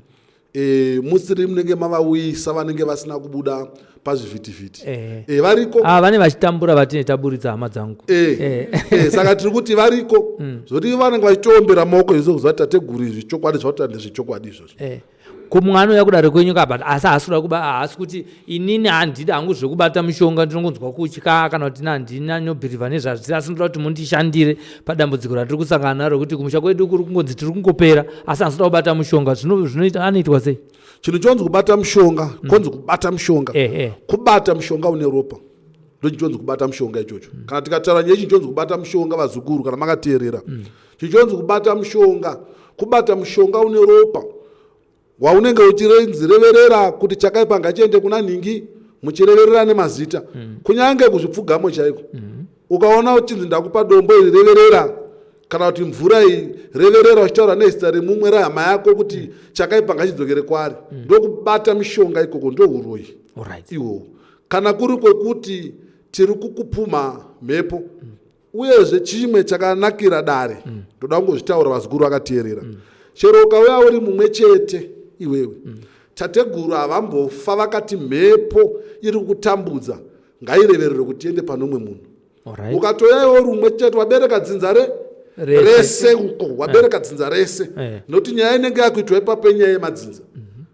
E, musiri munenge mavauyisa vanenge vasina kubuda pazvivhitivhiti eh. E, variko ah, vane vachitambura vatine taburitsa hama dzangu e, e. E, saka tiri kuti variko mm. Zvoti vanenge vachitoombera maoko izvo kuziva tateguru izvi chokwadi zvakuti ndezvechokwadi izvozvo e. Ko mumwe anouya kudare kwenyu ka but asi haasi kuda kuba haasi kuti inini handidi hangu zvekubata mushonga ndinongonzwa kutya kana kuti handina nyobhirivha nezvazviri asi ndoda kuti mundishandire padambudziko ratiri kusangana naro rekuti kumusha kwedu kuri kungonzi tiri kungopera asi handisi kuda kubata mushonga zvinoita anoitwa sei chinhu chonzi kubata mushonga mm. Konzi kubata mushonga eh, eh. Kubata mushonga une ropa ndochichonzi kubata mushonga ichocho mm. Kana tikataura nyaya chinhu chonzi kubata mushonga vazukuru kana makateerera mm. Chinhu chonzi kubata mushonga kubata mushonga une ropa waunenge uchireverera kuti chakaipa ngachiende kuna nhingi muchireverera nemazita mm. Kunyange kuzvipfugamo chaiko mm. Ukaona uchinzi ndakupa dombo iri reverera kana kuti mvura iyi reverera uchitaura nezita remumwe rehama yako kuti mm. Chakaipa ngachidzokere kwaari mm. Ndokubata mishonga ikoko ndohuroyi right. Ihwohwo kana kuri kwekuti tiri kukupumha mhepo mm. Uyezve chimwe chakanakira dare mm. Ndoda kungozvitaura vazukuru vakateerera mm. Chero ukauya uri mumwe chete iwewe mm. Tateguru havambofa vakati mhepo iri kukutambudza ngairevererwe kuti iende pane umwe munhu right. Ukatoya iwe uri mumwe chete wabereka dzinza re rese uko wabereka eh. Dzinza rese eh. Nokuti nyaya inenge yakuitwa ipapo inyaya yemadzinza mm -hmm.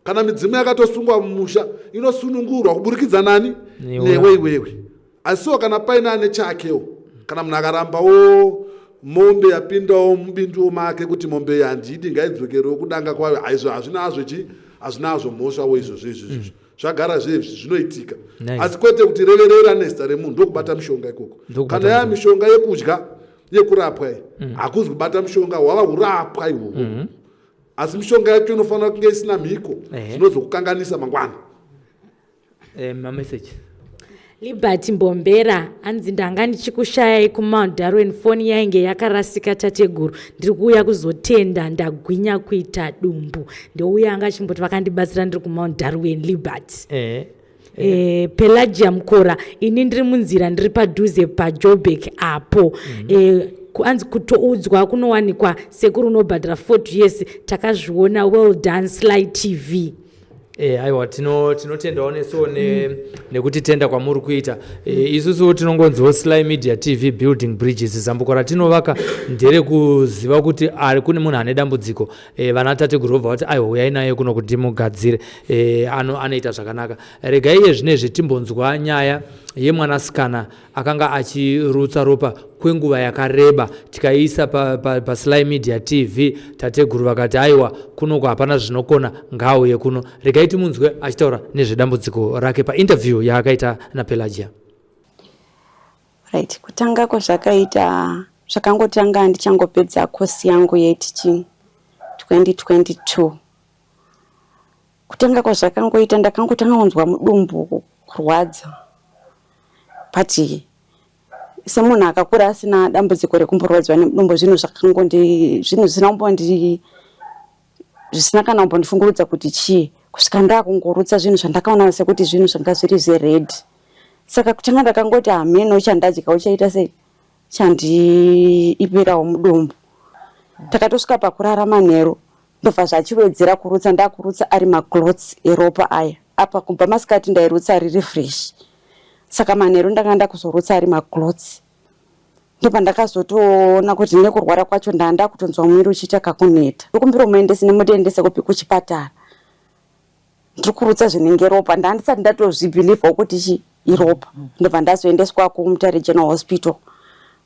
Kana midzimu yakatosungwa mumusha inosunungurwa kuburikidza nani newe iwewe asiwo kana paine ane chakewo kana munhu akarambawo mombe yapindawo mubinduwo make kuti mombe iyi handidi ngaidzokerewo kudanga kwayo haizvo hazvina hazvo chi hazvina hazvo mhosvawo izvozvo izvozvo mm. Zvagara zvezvi zvinoitika asi kwete kuti reverera nezita remunhu ndokubata mishonga ikoko kana yaya mishonga yekudya yekurapwa iyi mm. Hakuzi kubata mishonga hwava urapwa ihwohwo mm -hmm. Asi mishonga yacho inofanira kunge isina mhiko zvinozokukanganisa mangwana eh, mameseji Liberty Mbombera hanzi ndanga ndichikushayai kuMount Darwin foni yainge yakarasika tateguru ndiri kuuya kuzotenda ndagwinya kuita dumbu ndouya anga achimboti vakandibatsira ndiri kuMount Darwin Liberty eh. Eh, Pelagia Mukora ini ndiri munzira ndiri padhuze paJobek apo mm -hmm. eh, anzi kutoudzwa kunowanikwa sekuru unobhadhara 40 years takazviona well done Sly TV E, aiwa tinotendawo nesuwo ne, mm. Nekutitenda kwamuri kuita e, isusuwo tinongonziwo Sly Media TV building bridges zambuko ratinovaka nderekuziva kuti ari kune munhu ane dambudziko e, vana tateguru vobva vati aiwa uyai naye kuno kuti timugadzire e, ano, anoita zvakanaka regai iye zvinezvi timbonzwa nyaya yemwanasikana akanga achirutsa ropa kwenguva yakareba tikaiisa paSly pa, pa Media TV. Tateguru vakati aiwa, kunoko hapana zvinokona, ngaauye kuno. Regai timunzwe achitaura nezvedambudziko rake painterview yaakaita naPelagia. Right, kutanga kwazvakaita, zvakangotanga ndichangopedza kosi yangu yeteaching 2022. Kutanga kwazvakangoita, ndakangotanga kunzwa mudumbu kurwadza, but semunhu akakura asina dambudziko rekumborwadziwa nemudumbu, zvinhu zvakangondi zvinhu zvisina kumbondi zvisina kana kumbondifungurudza kuti chii, kusvika ndakungorutsa zvinhu zvandakaona sekuti zvinhu zvanga zviri zvered. Saka kutanga ndakangoti hameno chandadya uchaita sei chandiipirawo mudumbu. Takatosvika pakurara manheru, ndobva zvachiwedzera kurutsa, ndakurutsa ari maclots eropa aya. Apa kubva masikati ndairutsa riri fresh, saka manheru ndanga ndakuzorutsa ari maclots. Ndopandakazotoona kuti nekurwara kwacho ndaa ndakutonzwa muviri uchiita kakuneta. Ndokumbira muendesi nemutiendese kupi kuchipatara, ndiri kurutsa zvinenge ropa. Ndandisati ndatozvibhilivhawo kuti chi iropa. Ndobva ndazoendeswa kuMutare General Hospital.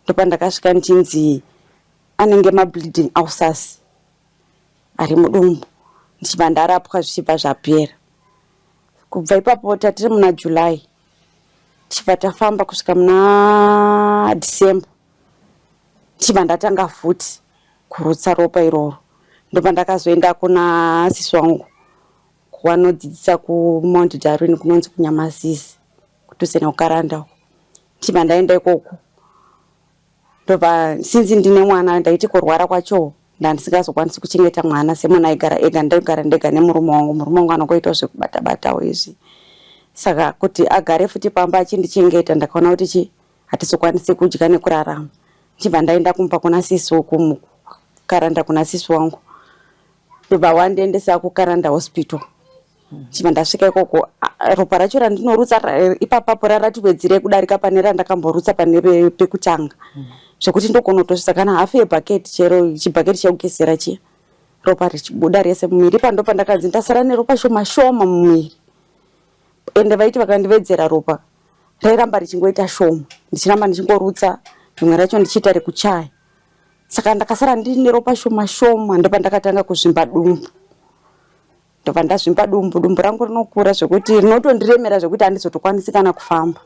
Ndopandakasvika ndichinzi anenge mableeding ulcers ari mudumbu, ndichibva ndarapwa, zvichibva zvapera. Kubva ipapo tatiri muna July, tichibva tafamba kusvika muna December, ndichibva ndatanga futi kurutsa ropa iroro. Ndobva ndakazoenda kuna sisi wangu wanodzidzisa kuMount Darwin, kunonzi kuNyamasisi, kudhuze nekuKaranda uko. Ndichibva ndaenda ikoko, ndobva sinzi ndine mwana, ndaiti kurwara kwacho ndandisingazokwanisi kuchengeta mwana semunhu aigara ega. Ndaigara ndega nemurume wangu. Murume wangu anongoitawo zvekubata batawo izvi, saka kuti agare futi pamba achindichengeta, ndakaona kuti chi hatizokwanisi kudya nekurarama. Ndichibva ndaenda kumba kuna sisi Karanda, kuna sisi wangu, ndobva wandiendesa kuKaranda Hospital. Chibva ndasvika ikoko, ropa racho randinorutsa ipapapo raratiwedzerei kudarika pane randakamborutsa pane pekutanga, zvekuti ndogona kutosvitsa kana hafu yebhaketi, chero chibhaketi chekugezera chiya, ropa richibuda rese mumuviri. Pando pandakanzi ndasara neropa shoma shoma mumuviri, ende vaiti vakandivedzera ropa rairamba richingoita shoma, ndichiramba ndichingorutsa rimwe racho ndichiita rekuchaya. Saka ndakasara ndiine ropa shoma shoma. Ndopandakatanga kuzvimba dumbu. Ndobva ndazvimba dumbu, dumbu rangu rinokura zvekuti rinotondiremera zvekuti handizotokwanisi kana kufamba.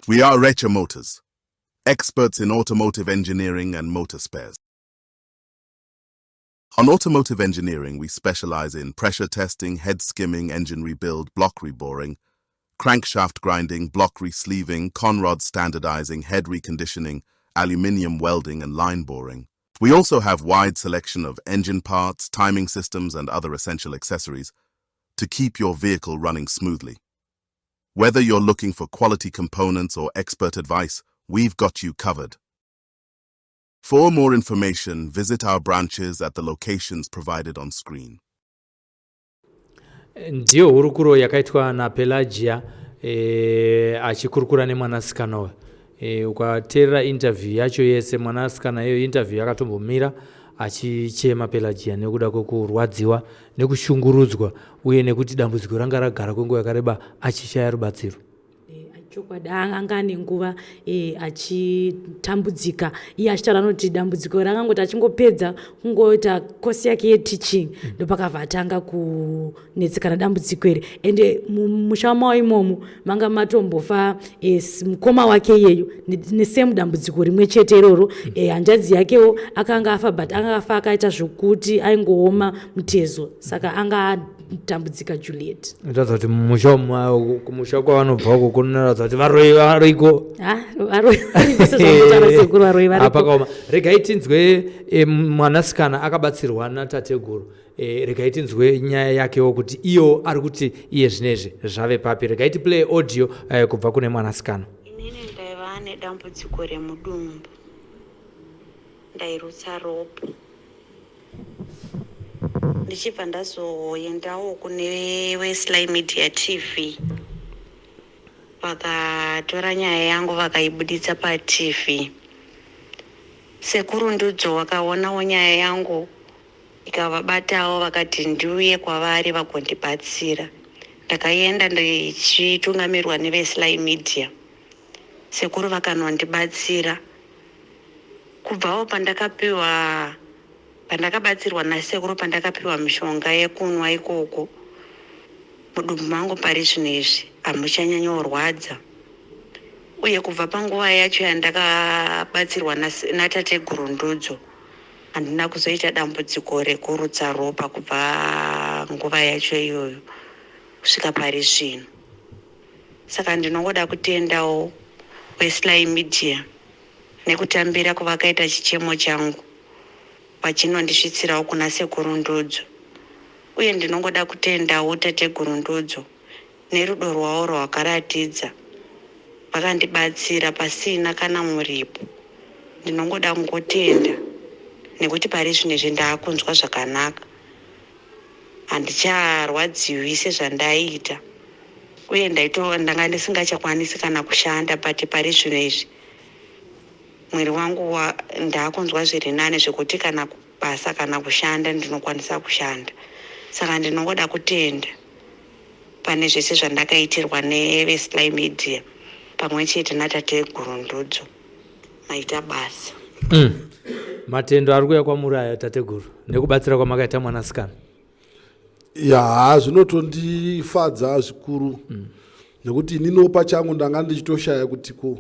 We are Recha Motors, experts in automotive engineering and motor spares. On automotive engineering, we specialize in pressure testing, head skimming, engine rebuild, block reboring, crankshaft grinding, block resleeving, conrod standardizing, head reconditioning, aluminium welding, and line boring. We also have wide selection of engine parts, timing systems, and other essential accessories to keep your vehicle running smoothly. Whether you're looking for quality components or expert advice, we've got you covered. For more information, visit our branches at the locations provided on screen. Ndiyo hurukuro yakaitwa naPelagia achikurukura nemwanasikana uyu. Ukateerera interview yacho yese, mwanasikana iyo interview yakatombomira achichema Pelagia nekuda kwekurwadziwa nekushungurudzwa, uye nekuti dambudziko ranga ragara kwenguva yakareba achishaya rubatsiro. Chokwadi, anga ane nguva achitambudzika. Iye achitaura anoti dambudziko rakangoti achingopedza kungoita kosi yake yeteaching, ndopakabva atanga kunetsekana dambudziko iri. Ende mumusha mavo imomo manga matombofa mukoma wake iyeyu nesame dambudziko rimwe chete iroro. Hanzvadzi yakewo akanga afa, but anga afa akaita zvokuti aingooma mutezo, saka anga atambudzika Juliet. Inoratidza kuti mumusha umu, kumusha kwavanobva uko, kunoratidza kuti varoyi variko. Ha, varoyi variko, sezvanotaura sekuru, varoyi variko. Apakaoma. Regai tinzwe mwanasikana akabatsirwa natateguru. Regai tinzwe nyaya yakewo kuti iyo ari kuti iye zvinezvi zvave papi. Regai tiplay audio kubva kune mwanasikana. Inini ndaiva nedambudziko remudumbu, ndairutsa ropa, ndichibva ndazoendawo kune veSly Media TV. Vakatora nyaya yangu vakaibuditsa paTV. Sekuru Ndudzo vakaonawo nyaya yangu ikavabatawo, vakati ndiuye kwavari vagondibatsira. Ndakaenda ndichitungamirwa neveSly Media. Sekuru vakanondibatsira. Kubvawo pandakapiwa pandakabatsirwa nasekuru pandakapiwa mishonga yekunwa ikoko mudumbu mangu pari zvino izvi hamuchanyanyorwadza uye kubva panguva yacho yandakabatsirwa natateguru Ndudzo handina kuzoita dambudziko rekurutsa ropa kubva nguva yacho iyoyo kusvika pari zvino. Saka ndinongoda kutendawo veSly Media nekutambira kwavakaita chichemo changu vachinondisvitsirawo kuna sekuru Ndudzo. Uye ndinongoda kutendawo tateguru Ndudzo nerudo rwavo rwavakaratidza vakandibatsira pasina kana muripo. Ndinongoda kungotenda nekuti pari zvino izvi ndaakunzwa zvakanaka. Handicharwadziwi sezvandaiita uye ndaito ndanga ndisingachakwanisi kana kushanda but pari zvino izvi mwiri wangu wa, ndakunzwa zviri nani zvekuti kana basa kana kushanda ndinokwanisa kushanda saka ndinongoda kutenda pane zvese zvandakaitirwa neveSly Media pamwe chete natateguru Ndudzo maita basa. Matendo ari kuuya kwamuri aya tateguru nekubatsira kwamakaita mwanasikana. Ya, zvinotondifadza zvikuru nekuti ininiwo pachangu ndanga ndichitoshaya kuti ko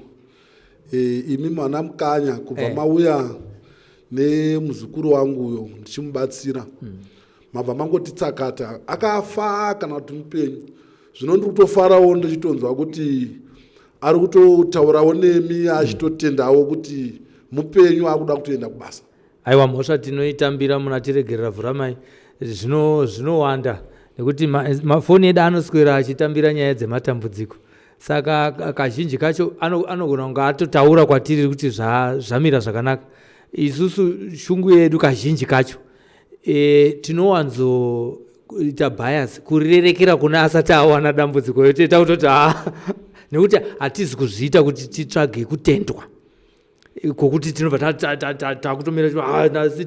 e, imi mwana mukanya kubva mauya nemuzukuru wangu uyo ndichimubatsira mabva mangoti tsakata akafa kana kuti mupenyu. Zvino ndiri kutofarawo ndichitonzwa kuti ari kutotaurawo nemi achitotendawo kuti mupenyu akuda kutoenda kubasa. Aiwa, mhosva tinoitambira, munatiregerera Vhuramai. Zvinowanda nekuti mafoni edu anoswera achitambira nyaya dzematambudziko, saka kazhinji kacho anogona kunge atotaura kwatiri kuti zvamira zvakanaka. Isusu shungu yedu kazhinji kacho tinowanzoita bias kurerekera kune asati awana dambudziko, yotoita kutoti ha, nekuti hatizi kuzviita kuti titsvage kutendwa kwokuti tinobva takutomira asi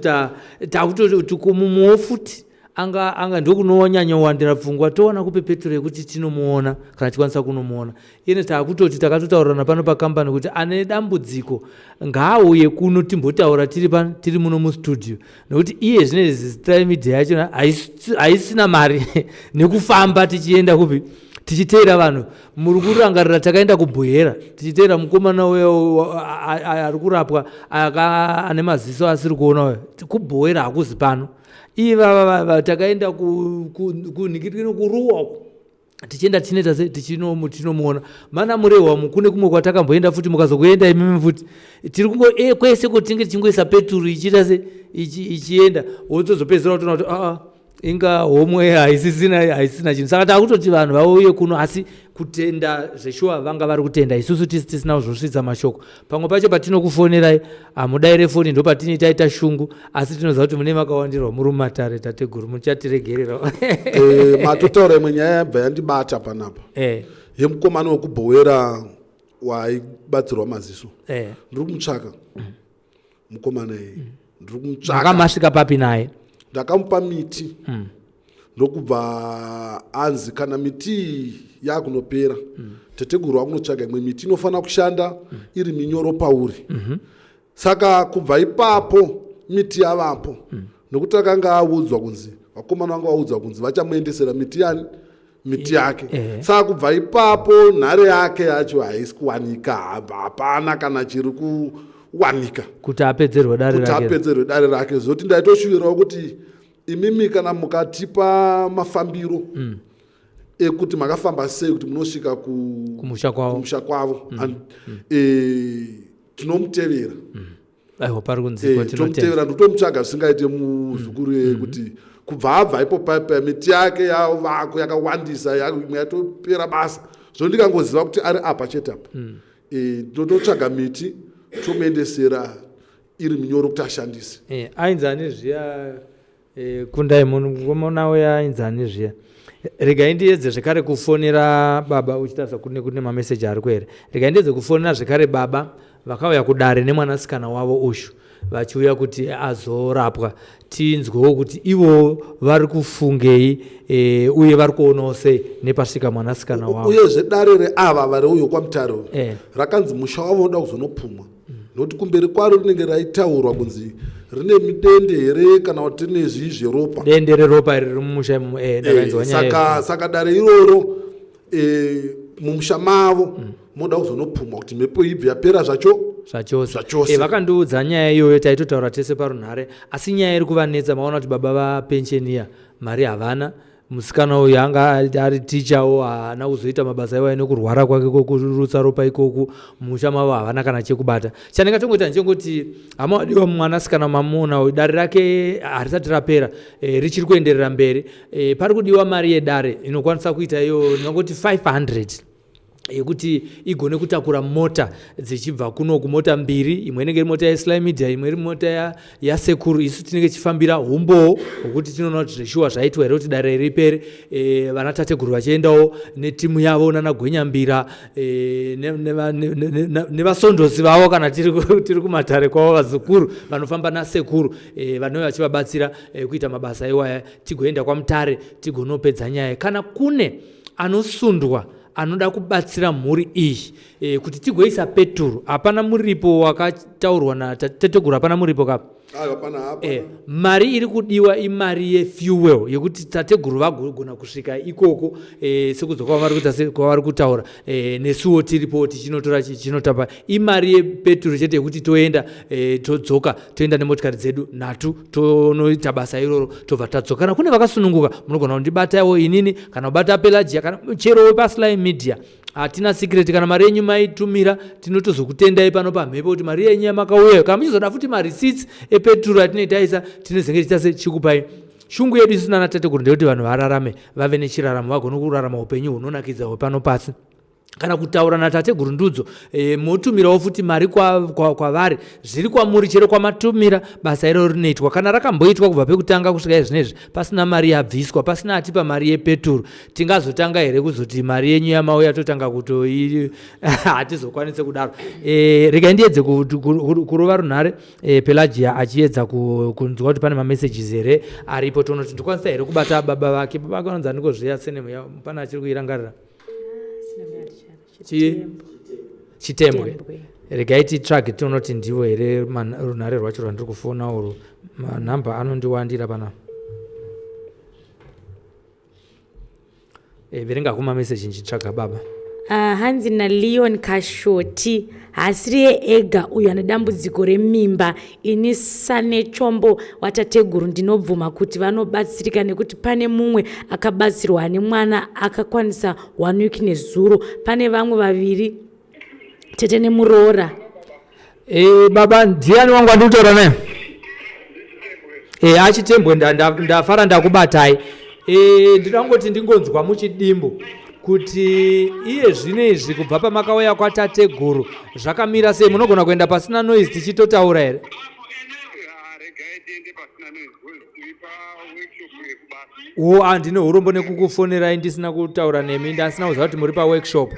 takutoti kumumwewo futi anga ndokunonyanyowandira pfungwa, towana kupe petro yekuti tinomuona kana tikwanisa kunomuona ine. Takutoti takatotaurirana pano pakambani kuti ane dambudziko ngaauye kuno timbotaura tiri pano, tiri muno mustudio, nekuti iye zvinezvi Sly Media yacho haisina mari nekufamba tichienda kupi tichiteera vanhu. Muri kurangarira takaenda kuBuhera tichiteera mukomana uya ari kurapwa ane maziso asiri kuona uya? KuBuhera hakuzi pano. Ivava takaenda kunhikirikino kuRuwa uko tichienda tichinoita se tichinomuona mana Murehwa. Kune kumwe kwatakamboenda futi, mukazokuenda imimi futi. Tiri kungo kwese ko tinenge tichingoisa peturu ichiita se ichienda, wotozopedzisira kutoona kuti aa, inga homwe haisisina chinhu. Saka takutoti vanhu vauye kuno, asi kutenda zveshuwa vanga vari kutenda. Isusu tisi tisina kuzosvitsa mashoko. Pamwe pacho patinokufonerai hamudaire foni, ndo patinoitaita shungu, asi tinoziva kuti mune makawandirwa muri mumatare. Tateguru, muchatiregerera. Matotaura imwe nyaya yabva yandibata panapa yemukomana wekubhowera waibatsirwa maziso. Ndiri kumutsvaka mukomana iyi, ndiri kumutsvaka. Makamasvika papi naye? Ndakamupa miti, ndokubva anzi kana miti iyi yakunopera, teteguru wakunotsvaga imwe miti inofanira kushanda iri minyoro pauri. Saka kubva ipapo miti yavapo, nekuti akanga audzwa kunzi vakomana vanga vaudzwa kunzi vachamuendesera miti yani, miti yake. Saka kubva ipapo nhare yake yacho haisi kuwanika, hapana kana chiri kuwanika kuti apedzerwe dare kuti rake. Apedzerwe dare rake. Zoti ndaitoshuvirawo kuti imimi kana mukatipa mafambiro ekuti makafamba sei kuti munosvika kumusha kwavo. Kumusha kwavo. And tinomutevera. Aiwa, pari kunzikwa. Tinotenda. Tomutevera, ndotomutsvaga zvisingaite muzukuru iyeye, kuti kubva abva ipo paipa miti yake yavako yakawandisa, imwe yatopera basa. Zvo ndikangoziva kuti ari apa chete apa, ndototsvaga miti tomuendesera iri minyoro kuti ashandise. Ainzi ani zviya? Kundai munhu mukomana uya ainzi ani zviya? Regai ndiedze zvekare kufonera baba uchitarisa kune mameseji ari kuhere. Regai ndiedze kufonera zvekare baba vakauya kudare nemwanasikana wavo ushu vachiuya kuti azorapwa, tinzwewo kuti ivo vari kufungei uye vari kuonawo sei nepasvika mwanasikana wavo. Uyezve dare reava vari uyo kwaMutare uyu rakanzi musha wavo unoda kuzonopumwa. Nokuti kumberi kwaro rinenge raitaurwa kunzi rine midende here kana kuti rine zvii zveropa. Dende reropa iri riri mumusha imomo eh, ndakanzwa nyaya saka, saka dare iroro eh, mumusha mavo moda kuzonopumwa kuti mhepo ibve yapera zvacho zvachose zvachose. Vakandiudza nyaya iyoyo taitotaura tese parunhare asi nyaya iri kuvanetsa maona kuti baba vapensheniya mari havana musikana uyu anga ari tichawo haana kuzoita mabasa iwayo nekurwara kwake kwokurutsa ropa ikoku musha mavo havana kana chekubata chandingatongoita ndechekuti hama wadiwa mwanasikana mamuona uyu dare rake harisati rapera e, richiri kuenderera mberi e, pari kudiwa mari yedare inokwanisa kuita iyo ndingangoti 500 yekuti igone kutakura mota dzichibva kuno kumota mbiri imwe inenge iri mota yesly media imwe iri mota yasekuru ya isu tinenge tichifambira umbowo hwekuti tinoona kuti zveshuwa zvaitwa here kuti dare ripere e, vana tateguru vachiendawo netimu yavo nana gwenyambira e, nevasondosi vavo kana tiri kumatare kwavo vazukuru vanofamba nasekuru e, vanove vachivabatsira e, kuita mabasa iwaya tigoenda kwamutare tigonopedza nyaya kana kune anosundwa anoda kubatsira mhuri iyi e, kuti tigoisa peturu hapana muripo wakataurwa nateteguru hapana muripo kapa e, mari iri kudiwa imari yefuel yekuti tateguru vagogona kusvika ikoko e, sekudza kwavari kuita kwavari kutaura e, nesuwo tiripo tichinotora chinotapa imari yepeturu chete yekuti toenda e, todzoka toenda nemotikari dzedu nhatu tonoita basa iroro tobva tadzoka kana kune vakasununguka munogona kundibatawo inini kana kubata pelagia kana chero wepasly media hatina secret kana mari yenyu maitumira tinotozokutendai pano pamhepo kuti mari yenyu yamakauyayo kana muchizoda futi mareceipts epeturu atinenge taisa tinezenge tichase chikupai shungu yedu isu nana tateguru ndeyekuti vanhu vararame vave nechiraramo vagone kurarama upenyu hunonakidza hwepano pasi kana kutaura natateguru ndudzo e, motumirawo futi mari kwavari kwa, kwa zviri kwamuri chero kwamatumira basa iroro rinoitwa kana rakamboitwa kubva pekutanga kusvika izvinezvi pasina mari yabviswa pasina atipa mari yepeturu tingazotanga here kuzoti mari yenyu yamauya totanga kutoi hatizokwanise kudaro e, regai ndiedze kurova runhare e, pelagia achiedza kunzwa kuti pane mamessages here aripo tonoti ndikwanisa here kubata baba vake baba vake vanonzi aniko zviya senemu pane achiri kuirangarira chii chitembwe regai titsvage tionoti ndivo here runhare rwacho rwandiri kufona urwu manhamba anondiwandira pana Eh, verenga kumameseji ndichitsvaga baba. Uh, hanzi naleon kashoti haasiriye ega uyo ane dambudziko remimba ini sanechombo watateguru ndinobvuma kuti vanobatsirika nekuti pane mumwe akabatsirwa ane mwana akakwanisa one week nezuro pane vamwe vaviri tete nemuroora e, baba ndiani wangu andiri kutaura naye e, achitembwe ndafara ndakubatai e, ndinoda kungoti ndingonzwa muchidimbu kuti iye zvino izvi kubva pamakauya kwatateguru zvakamira sei munogona kuenda pasina noise tichitotaura here wo ah, ndine urombo nekukufonerai ndisina kutaura nemi ndasina kuziva kuti muri paworkshop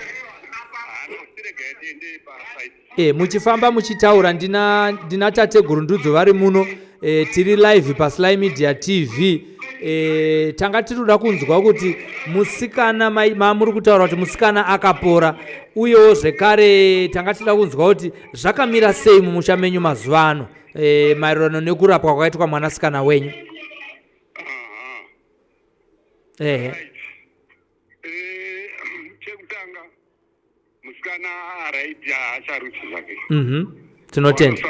E, muchifamba muchitaura ndina, ndina tateguru ndudzo vari muno e, tiri live pasly media tv e, tanga tiri kuda kunzwa kuti musikana mamuri kutaura kuti musikana akapora uyewo zvekare tanga tida kunzwa kuti zvakamira sei mumusha menyu mazuva ano e, maererano nekurapwa kwakaitwa mwanasikana wenyu ehe chekutanga musikana araiti haacharutsi zvake mhm. tinotenda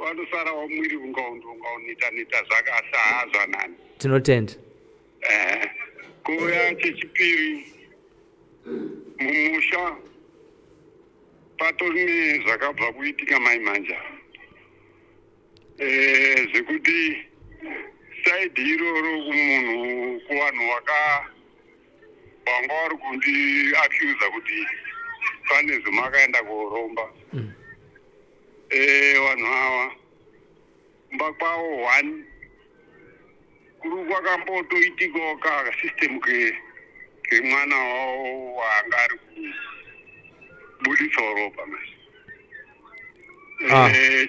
wanosara wamwiri ungaunita nita zvake asi haazvanani tinotenda eh, kuuya chechipiri mumusha patori nezvakabva kuitika mai manja eh, zvekuti saidi iroro kumunhu kuvanhu waka Wanga wari kundi accuser kuti pane zuma akaenda koromba. Mm. Eh vanhu ava kumba kwavo one kuri kwakambotoitikawo ka system ke kemwana wavo waanga ari kubuditsawo ropa manje. Ah. Eh,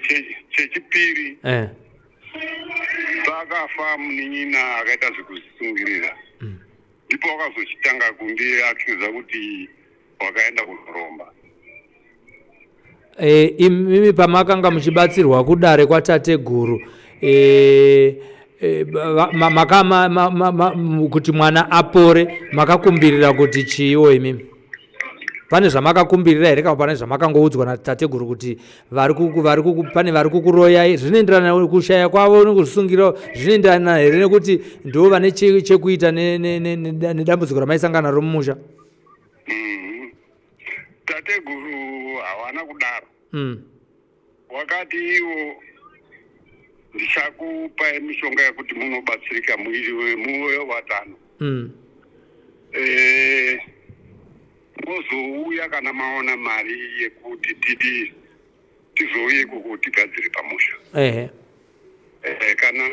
chechipiri eh. Paakafa munin'ina akaita zvekuzvisungirira ndipo wakazochitanga kundiacusa kuti wakaenda kunoromba. E, imimi pamakanga muchibatsirwa kudare kwatateguru e, e, maka, ma, ma, ma, ma, kuti mwana apore makakumbirira kuti chiiwo imimi pane zvamakakumbirira here kana pane zvamakangoudzwa natateguru kuti pane vari kukuroyai zvinoenderana kushaya kwavo nekuzvisungira zvinoenderana here nekuti ndo vane chekuita nedambudziko ramaisangana naro mumusha mhm. Tateguru hawana kudaro mm. Wakati iwo ndichakupai mishonga yekuti munobatsirika muiri muve watano mm. E, mozouya kana maona mari yekuti tidi tizouye ikoko tigadzire pamusha ehe e, kana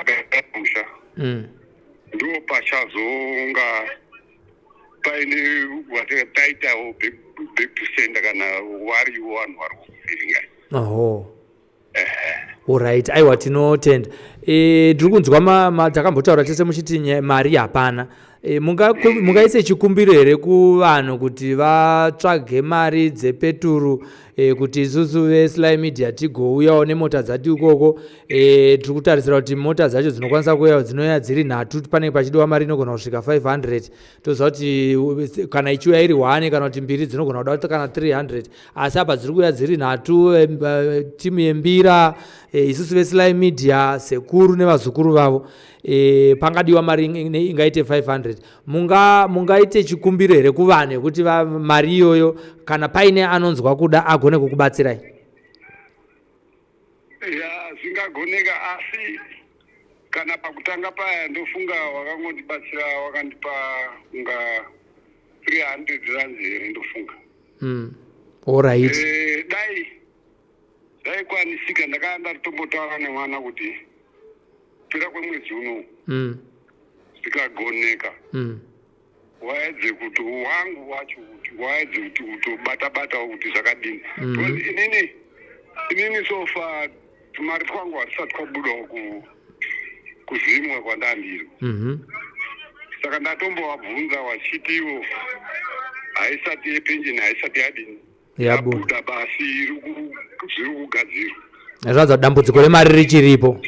agadzira pamusha mm. ndo pachazonga paine taitawo back to sender kana wariwo vanhu vari kuvhiringa oho Alright, aiwa tinotenda. E, ndiri kunzwa takambotaura tese muchiti mari hapana. E, mungaise chikumbiro here kuvanhu kuti vatsvage mari dzepeturu e, kuti isusu veSly Media tigouyawo nemota dzati ikoko. E, tiri kutarisira kuti mota dzacho dzinokwanisa kuuya dzinouya dziri nhatu, panenge pachidiwa mari inogona kusvika 500. Toziva kuti kana ichiuya iri one kana kuti mbiri dzinogona kuda kana 300 asi apa dziri kuuya dziri nhatu eh, timu yembira eh, isusu vesly media sekuru nevazukuru vavo eh, pangadiwa mari ingaite 500 mungaite munga chikumbiro here kuvanhu yekuti mari iyoyo kana paine anonzwa kuda agone kukubatsirai ya zvingagoneka asi kana pakutanga paya ndofunga wakangondibatsira wakandipa kunga 300 rands here ndofunga mm. Alright. Eh, dai zvaikwanisika ndakanga ndatombotaura nemwana kuti kupera kwemwedzi uno zvikagoneka waedze kuti wangu wacho kuti waedze kuti kutobata batawo kuti zvakadini because inini inini so far tumari twangu hatisati twabudawo ku kuzvimwa kwandandiri mm -hmm. Saka ndatombovabvunza vachiti ivo haisati yepenjeni haisati yadini yabuda basi zviri kugadzirwa. Zvinoratidza kuti dambudziko remari richiripo.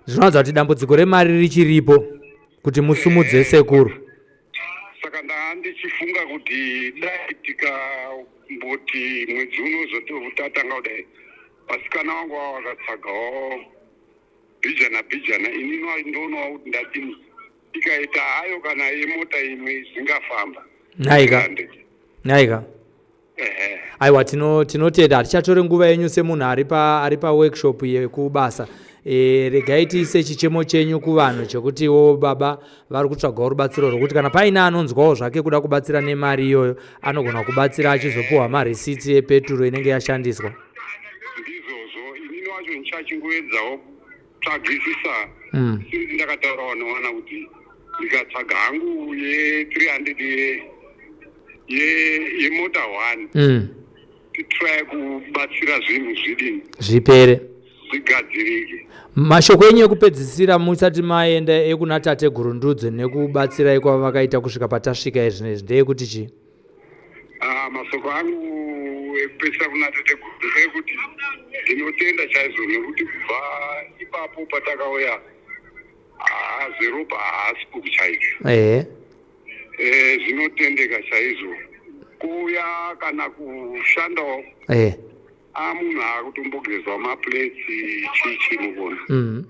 Zvinoratidza kuti dambudziko remari richiripo kuti musumudze eh, sekuru. Saka ndaa ndichifunga kuti dai tikamboti mwedzi uno zvotatanga kudai vasikana vangu vava vakatsvagawo bhijana bhijana inini ndoonawo kuti ndadini ikaita hayo kana yemota imwe zvingafamba nhaika nhaika aiwa tinotenda hatichatore nguva yenyu semunhu ari pa ari paworkshop yekubasa e, regai tiise chichemo chenyu kuvanhu chekutiwo baba vari kutsvagawo rubatsiro rwekuti kana paine anonzwawo zvake kuda kubatsira nemari iyoyo anogona kubatsira achizopiwa marisitsi epeturo inenge yashandiswa ndizvozvo inini wacho ndichachingoedzawo kutsvagisisa since ndakataurawo newana kuti ndikatsvaga hangu ye 300 ye yemota one titry kubatsira zvinhu zvidini zvipere zvigadzirike mashoko enyu ekupedzisira musati maenda ekuna tateguru Ndudze nekubatsirai kwavakaita kusvika patasvika izvinezvi ndeyekuti chii Ah, masoko angu ekupedzisa kuna tateguru ndeyekuti ndinotenda chaizvo nekuti kubva ipapo patakauya ah, zveropa haasi kuchaika ehe Eh, zvinotendeka chaizvo kuuya kana kushandawo ehe a munhu akutombogezwa maplates chii chii muvona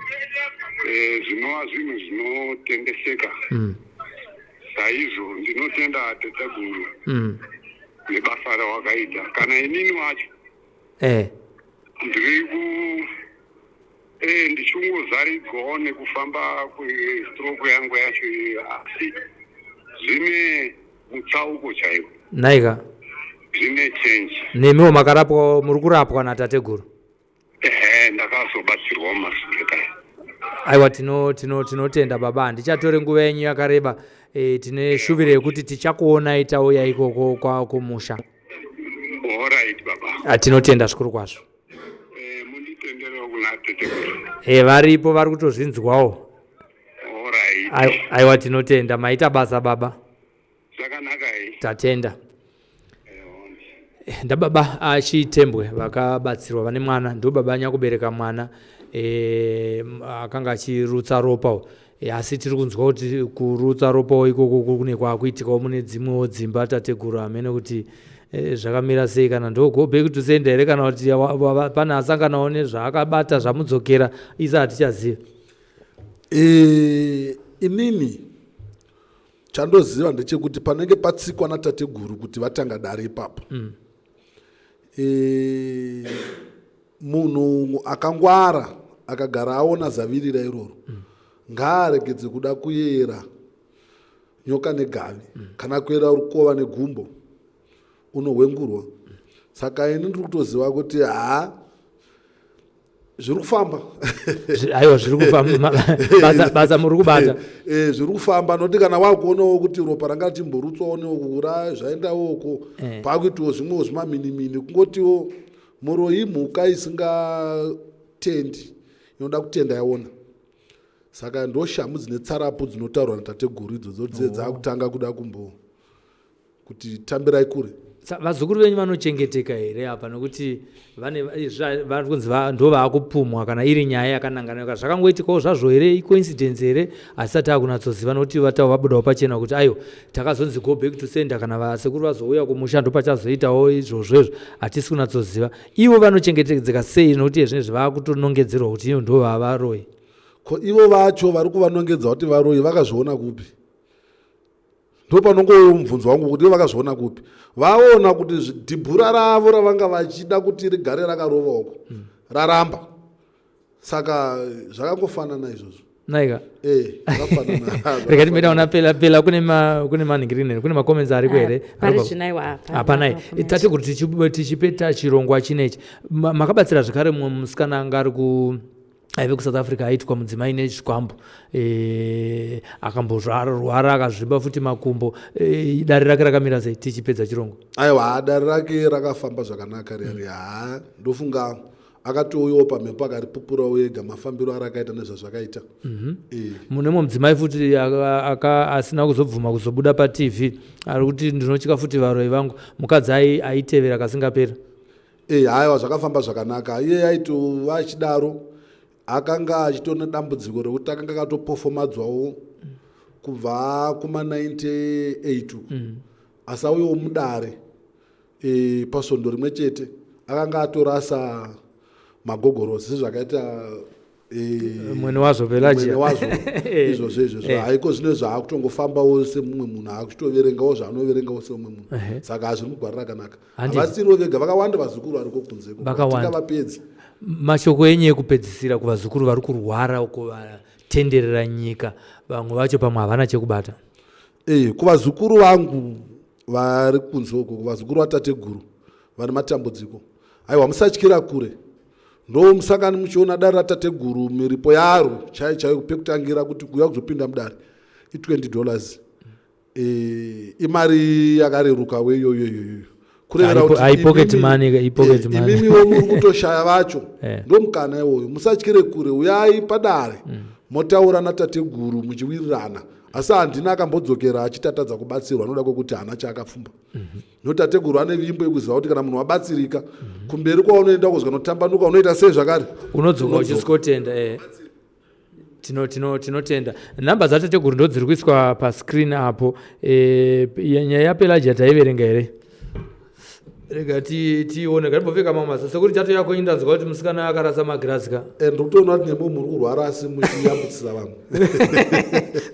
Eh, zvinova zvinhu zvinotendeseka saizvo ndinotenda tateguru nebasa rawakaita kana inini wacho ndiri ku eh, ndichingozaridzwawo nekufamba kwestroke yangu yacho iyoyo asi zvine mutsauko chaiwo nhaika zvine change nemiwo makarapwa muri kurapwa natateguru ehe ndakazobatsirwawo mumasure kaya aiwa tinotenda tino, tinotenda baba handichatore nguva yenyu yakareba e, tine shuviro yekuti tichakuonai tauya ikoko kwa kumusha Alright baba Ah, tinotenda zvikuru kwazvo eh, munditenderewo kuna tateguru e, varipo vari kutozvinzwawo Alright Aiwa tinotenda maita basa baba zvakanaka tatenda Ndababa achitembwe vakabatsirwa vane mwana ndobaba nyakubereka mwana e, akanga achirutsa ropa e, asi tiri kunzwa kuti kurutsa ropawo ikoko kune kwakuitikawo mune dzimwewo dzimba tateguru hamene kuti e, zvakamira sei kana ndo go back to sender here kana kuti pane asanganawo nezvaakabata zvamudzokera isa hatichaziva e, inini Chandoziva ndechekuti panenge patsikwa natateguru kuti vatanga dare ipapo mm. E, munhu akangwara akagara aona zavirira iroro mm. ngaaregedze kuda kuyera nyoka negavi mm. kana kuyera rukova negumbo unohwengurwa mm. Saka ini ndiri kutoziva kuti haa zviri kufamba. Aiwa, zviri kufamba basa, basa muri kubata. Eh, zviri kufamba nokuti kana wakuonawo kuti ropa ranga richimborutswawo neokura zvaendawo uko eh. Pakuitiwo zvimwewo zvimaminimini kungotiwo muroyi imhuka isingatendi inoda kutenda yaona saka ndoshamu dzine tsarapu dzinotaurwa natateguru idzodzo dziye oh. Dzakutanga kuda kumbo kuti tambirai kure. Vazukuru venyu vanochengeteka here apa nokuti vane vari kunzi ndo vaakupumwa kana iri nyaya yakanangana ka zvakangoitikawo zvazvo here icoincidence here asisati akunatsoziva nokuti vatavo vabudawo pachena kuti aiwa takazonzi go back to sender kana vasekuru vazouya kumusha ndopachazoitawo izvozvo izvo hatisi kunatsoziva ivo vanochengetedzeka sei nokuti zvinezvi vakutonongedzerwa kuti iyo ndo vavaroyi. Ko ivo vacho vari kuvanongedza kuti varoyi vakazviona kupi? Ndopanongouya mubvunzo wangu kuti ivo vakazviona kupi vaona kuti dhibhura ravo ravanga vachida kuti rigare rakarova uko mm. raramba saka zvakangofanana izvozvo. Naika eh, rega timboita ona pela pela kune ma kune manhingirini kune macomments ariko here? Hapanai tate kuti tichipeta chirongwa chinechi makabatsira zvekare mumwe musikana anga ari ku aive kusouth Africa aitwa mudzimai nechikwambo e, akambozvarwara akazvimba futi makumbo e, dare rake rakamira sei tichipedza chirongwa? Aiwa, dare rake rakafamba zvakanaka riya riya. Haa ndofunga akatouyawo pamhepo akaripupurawo ega mafambiro arakaita nezvazvakaita. Mm -hmm. E. Mune mumwe mudzimai futi asina kuzobvuma kuzobuda patv ari kuti ndinotya futi varoyi vangu mukadzi aitevera kasingapera. E, haiwa zvakafamba zvakanaka iye aitova achidaro akanga achitori nedambudziko rekuti akanga akatopofomadzwawo kubva kuma 98 asi auyawo mudare e, pasvondo rimwe chete akanga atorasa magogorosi sezvakaita e, mwene wazvo Pelagia. Mwene wazvo izvozvo izvozvo eh. Haiko zvino zvaakutongofambawo semumwe munhu akuchitoverengawo zvaanoverengawo semumwe munhu saka hazviri mugwara rakanaka. Havasiriwo vega vakawanda vazukuru variko kunze tingavapedzi. Mashoko enyu ekupedzisira kuvazukuru vari kurwara uko vatenderera nyika vamwe vacho pamwe havana chekubata. E, kuvazukuru vangu vari kunze uko kuvazukuru vatateguru vane matambudziko aiwa musatyira kure ndo musangani muchiona dare ratateguru miripo yaro chaiyo chaiyo pekutangira kuti kuuya kuzopinda mudare i20 dollars e, imari yakareruka weiyoyo iyoyo kurevera kuti imimiwo muri kutoshaya vacho eh. Ndo mukana iwoyo musatyire kure uyai padare mm. Motaura natateguru muchiwirirana asi handina akambodzokera achitatadza kubatsirwa noda kwekuti haana chaakapfumba mm -hmm. Nokuti tateguru ane vimbo yekuziva kuti kana munhu wabatsirika mm -hmm. kumberi kwaunoenda kuzwa notambanuka unoita sei zvakare unodzoka uchiswotenda eh. Tinotenda tino, tino nhamba dzatateguru ndo dziri kuiswa pascreen apo e, nyaya yaPelagia taiverenga here? Rega tione katimbopfeka mamwe masa sekuti chatoya kwenyu ndanzwa kuti musikana akarasa magirazi ka. Eh, ndiri kutoona kuti nemo muri kurwara asi muchiyambutsisa vamwe.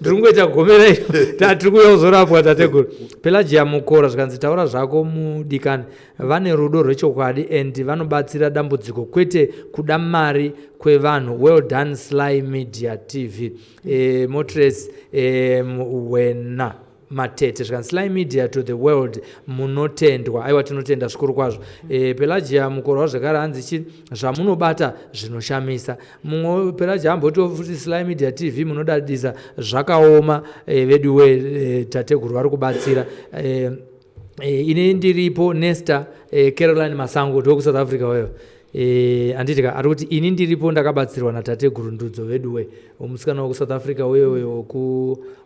Ndiri kungoita gomera iyo tiri kuuya kuzorapwa tateguru Pelagia Mukora zvikanzi taura zvako mudikani vane rudo rwechokwadi and vanobatsira dambudziko kwete kuda mari kwevanhu. Well done Sly Media TV. E, Motres e, wena matete zvikanzi Sly Media to the world munotendwa. Aiwa tinotenda zvikuru kwazvo. E, Pelagia Mukora zvekare hanzi chi zvamunobata zvinoshamisa. Mumwe Pelagia ambotiwo futi Sly Media TV munodadisa zvakaoma e, veduwe e, tateguru vari kubatsira e, e, ini ndiripo Nesta e, Caroline Masango ndo kuSouth Africa weyo handiti ka ari kuti ini ndiripo ndakabatsirwa natateguru Ndudzo veduwe musikana wekuSouth Africa uye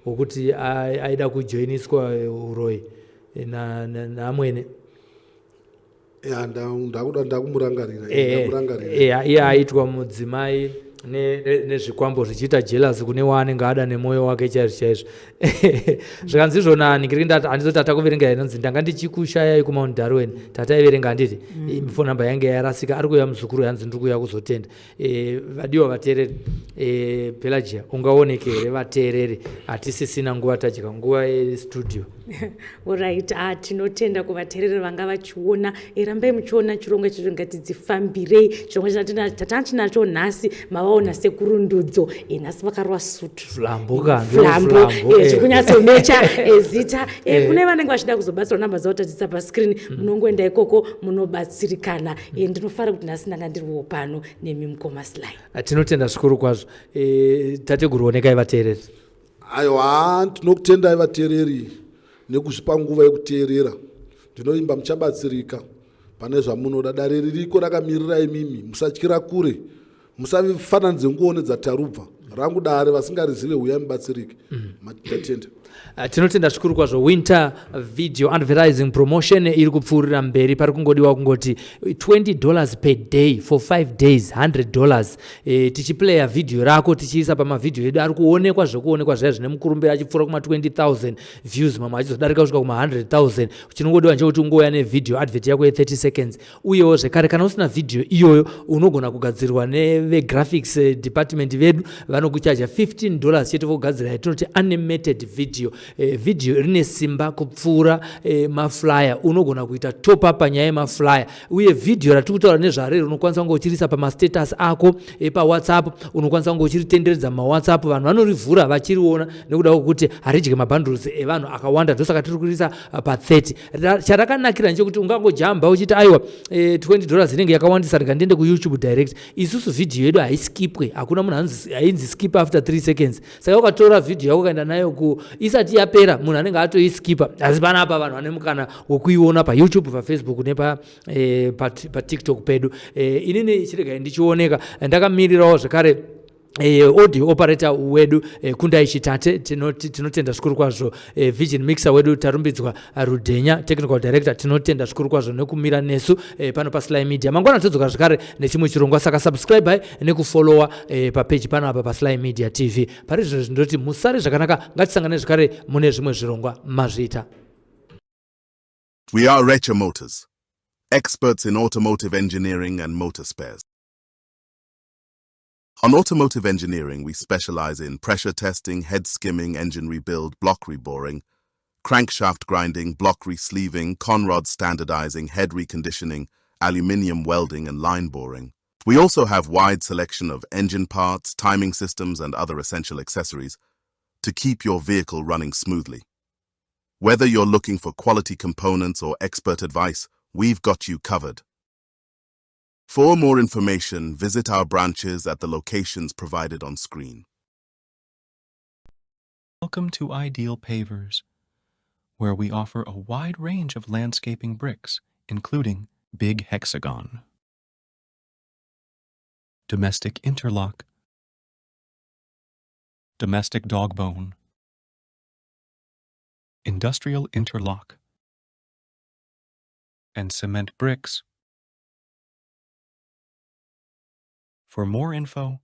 wokuti aida kujoiniswa uroyi naamwene. Ya, ndakuda ndakumurangarira ndamurangarira. Iye aitwa mudzimai nezvikwambo zvichiita jealous kune waanenge ada nemwoyo wake chaizvo chaizvo. Zvikanzi izvona ndikiri ndati handizoti tatakuverenga inonzi ndanga ndichikushayai kuMount Darwin. Tataiverenga handiti? Phone number yange yarasika, ari kuuya muzukuru, yanzi ndiri kuuya kuzotenda. Vadiwa vateereri, Pelagia, ungaoneke here vateereri? Hatisisina nguva, tadya nguva yestudio. Alright, tinotenda kuvateereri vanga vachiona. Rambai muchiona chirongwa ichocho ngatidzifambirei. Chirongwa chatachinacho nhasi mavaona sekurundudzo. Nhasi vakarwa sutu. Flambo ka, Flambo, flambo, Zvikunyatsometsha zita. Kune vanenge vachida kuzobatsirwa, namba dzavo tadzisa pascreen. Munongoenda ikoko munobatsirikana. Ndinofara kuti nhasi ndanga ndiriwo pano nemi mukoma Sly. Tinotenda zvikuru kwazvo. Tateguru, onekai vateereri. Aiwa, tinokutendai vateereri nekuzvipa nguva yekuteerera. Ndinovimba muchabatsirika pane zvamunoda. Dare ririko rakamirira imimi, musatyira kure, musafananidze nguo nedzatarubva. Rangu dare vasingarizive, huyai mubatsirike. Tatenda. Tinotenda zvikuru kwazvo. Winter video advertising promotion iri kupfuurira mberi. Pari kungodiwa kungoti $20 per day for 5 days, $100. Tichiplaya video rako, tichiisa pamavhidhiyo edu ari kuonekwa zvekuonekwa zviya zvine mukurumbira, achipfuura kuma 20,000 views, mamwe achizodarika kusvika kuma 100,000. Chinongodiwa ndechekuti ungouya nevhidhiyo advert yako ye30 seconds. Uyewo zvekare kana usina vhidhiyo iyoyo, unogona kugadzirwa nevegraphics department vedu, vanokuchaja $15 chete vokugadzira yatinoti animated video. Video rine simba kupfuura maflyer. Unogona kuita top up panyaya yemaflyer. Uye vhidhiyo ratiri kutaura nezvaro unokwanisa kunge uchiriisa pamastatus ako epaWhatsApp, unokwanisa kunge uchiritenderedza mumaWhatsApp, vanhu vanorivhura vachiriona nekuda kwekuti haridye mabundles evanhu akawanda. Ndosaka tiri kuriisa pa30. Charakanakira ndechekuti ungangojamba uchiti aiwa, $20 inenge yakawandisa, rega ndiende kuYouTube direct. Isusu vhidhiyo yedu haiskipwe, hakuna munhu hainzi skip after 3 seconds. Saka ukatora vhidhiyo yako ukaenda nayo ku isati yapera, munhu anenge atoiskipa. Asi panapa vanhu vane mukana wekuiona paYouTube, paFacebook nepa paTikTok pedu. Inini chiregai ndichioneka ndakamirirawo zvekare audio operator wedu, Kundai Chitate. Tinotenda zvikuru kwazvo. Vision mixer wedu Tarumbidzwa Rudhenya, technical director, tinotenda zvikuru kwazvo nekumira nesu pano paSly Media. Mangwana todzoka zvekare nechimwe chirongwa, saka subscribe nekufollowa papeji pano apa paSly Media TV. Pari zvino ndinoti musare zvakanaka, ngatisangane zvekare mune zvimwe zvirongwa. Mazviita. We are Recha Motors, experts in automotive engineering and motor spares. On automotive engineering, we specialize in pressure testing, head skimming, engine rebuild, block reboring, crankshaft grinding, block resleeving, conrod standardizing, head reconditioning, aluminium welding, and line boring. We also have wide selection of engine parts, timing systems, and other essential accessories to keep your vehicle running smoothly. Whether you're looking for quality components or expert advice, we've got you covered. For more information, visit our branches at the locations provided on screen. Welcome to Ideal Pavers, where we offer a wide range of landscaping bricks, including Big Hexagon, Domestic Interlock, Domestic Dogbone, Industrial Interlock, and cement bricks. For more info,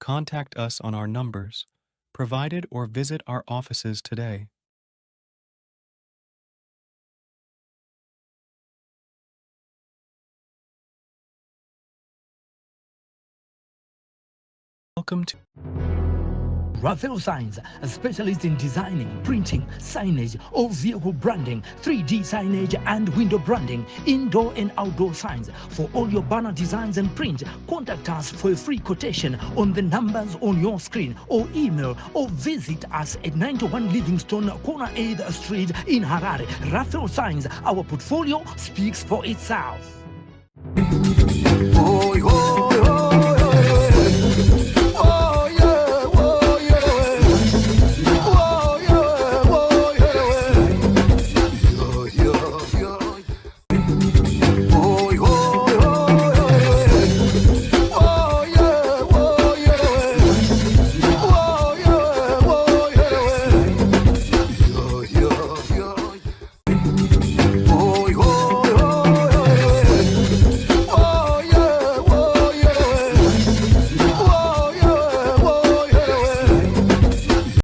contact us on our numbers provided or visit our offices today. Welcome to Raphael Signs, a specialist in designing, printing, signage, all vehicle branding, 3D signage and window branding, indoor and outdoor signs. For all your banner designs and print, contact us for a free quotation on the numbers on your screen or email or visit us at 91 Livingstone, corner 8th Street in Harare. Raphael Signs, our portfolio speaks for itself. Oi, oi.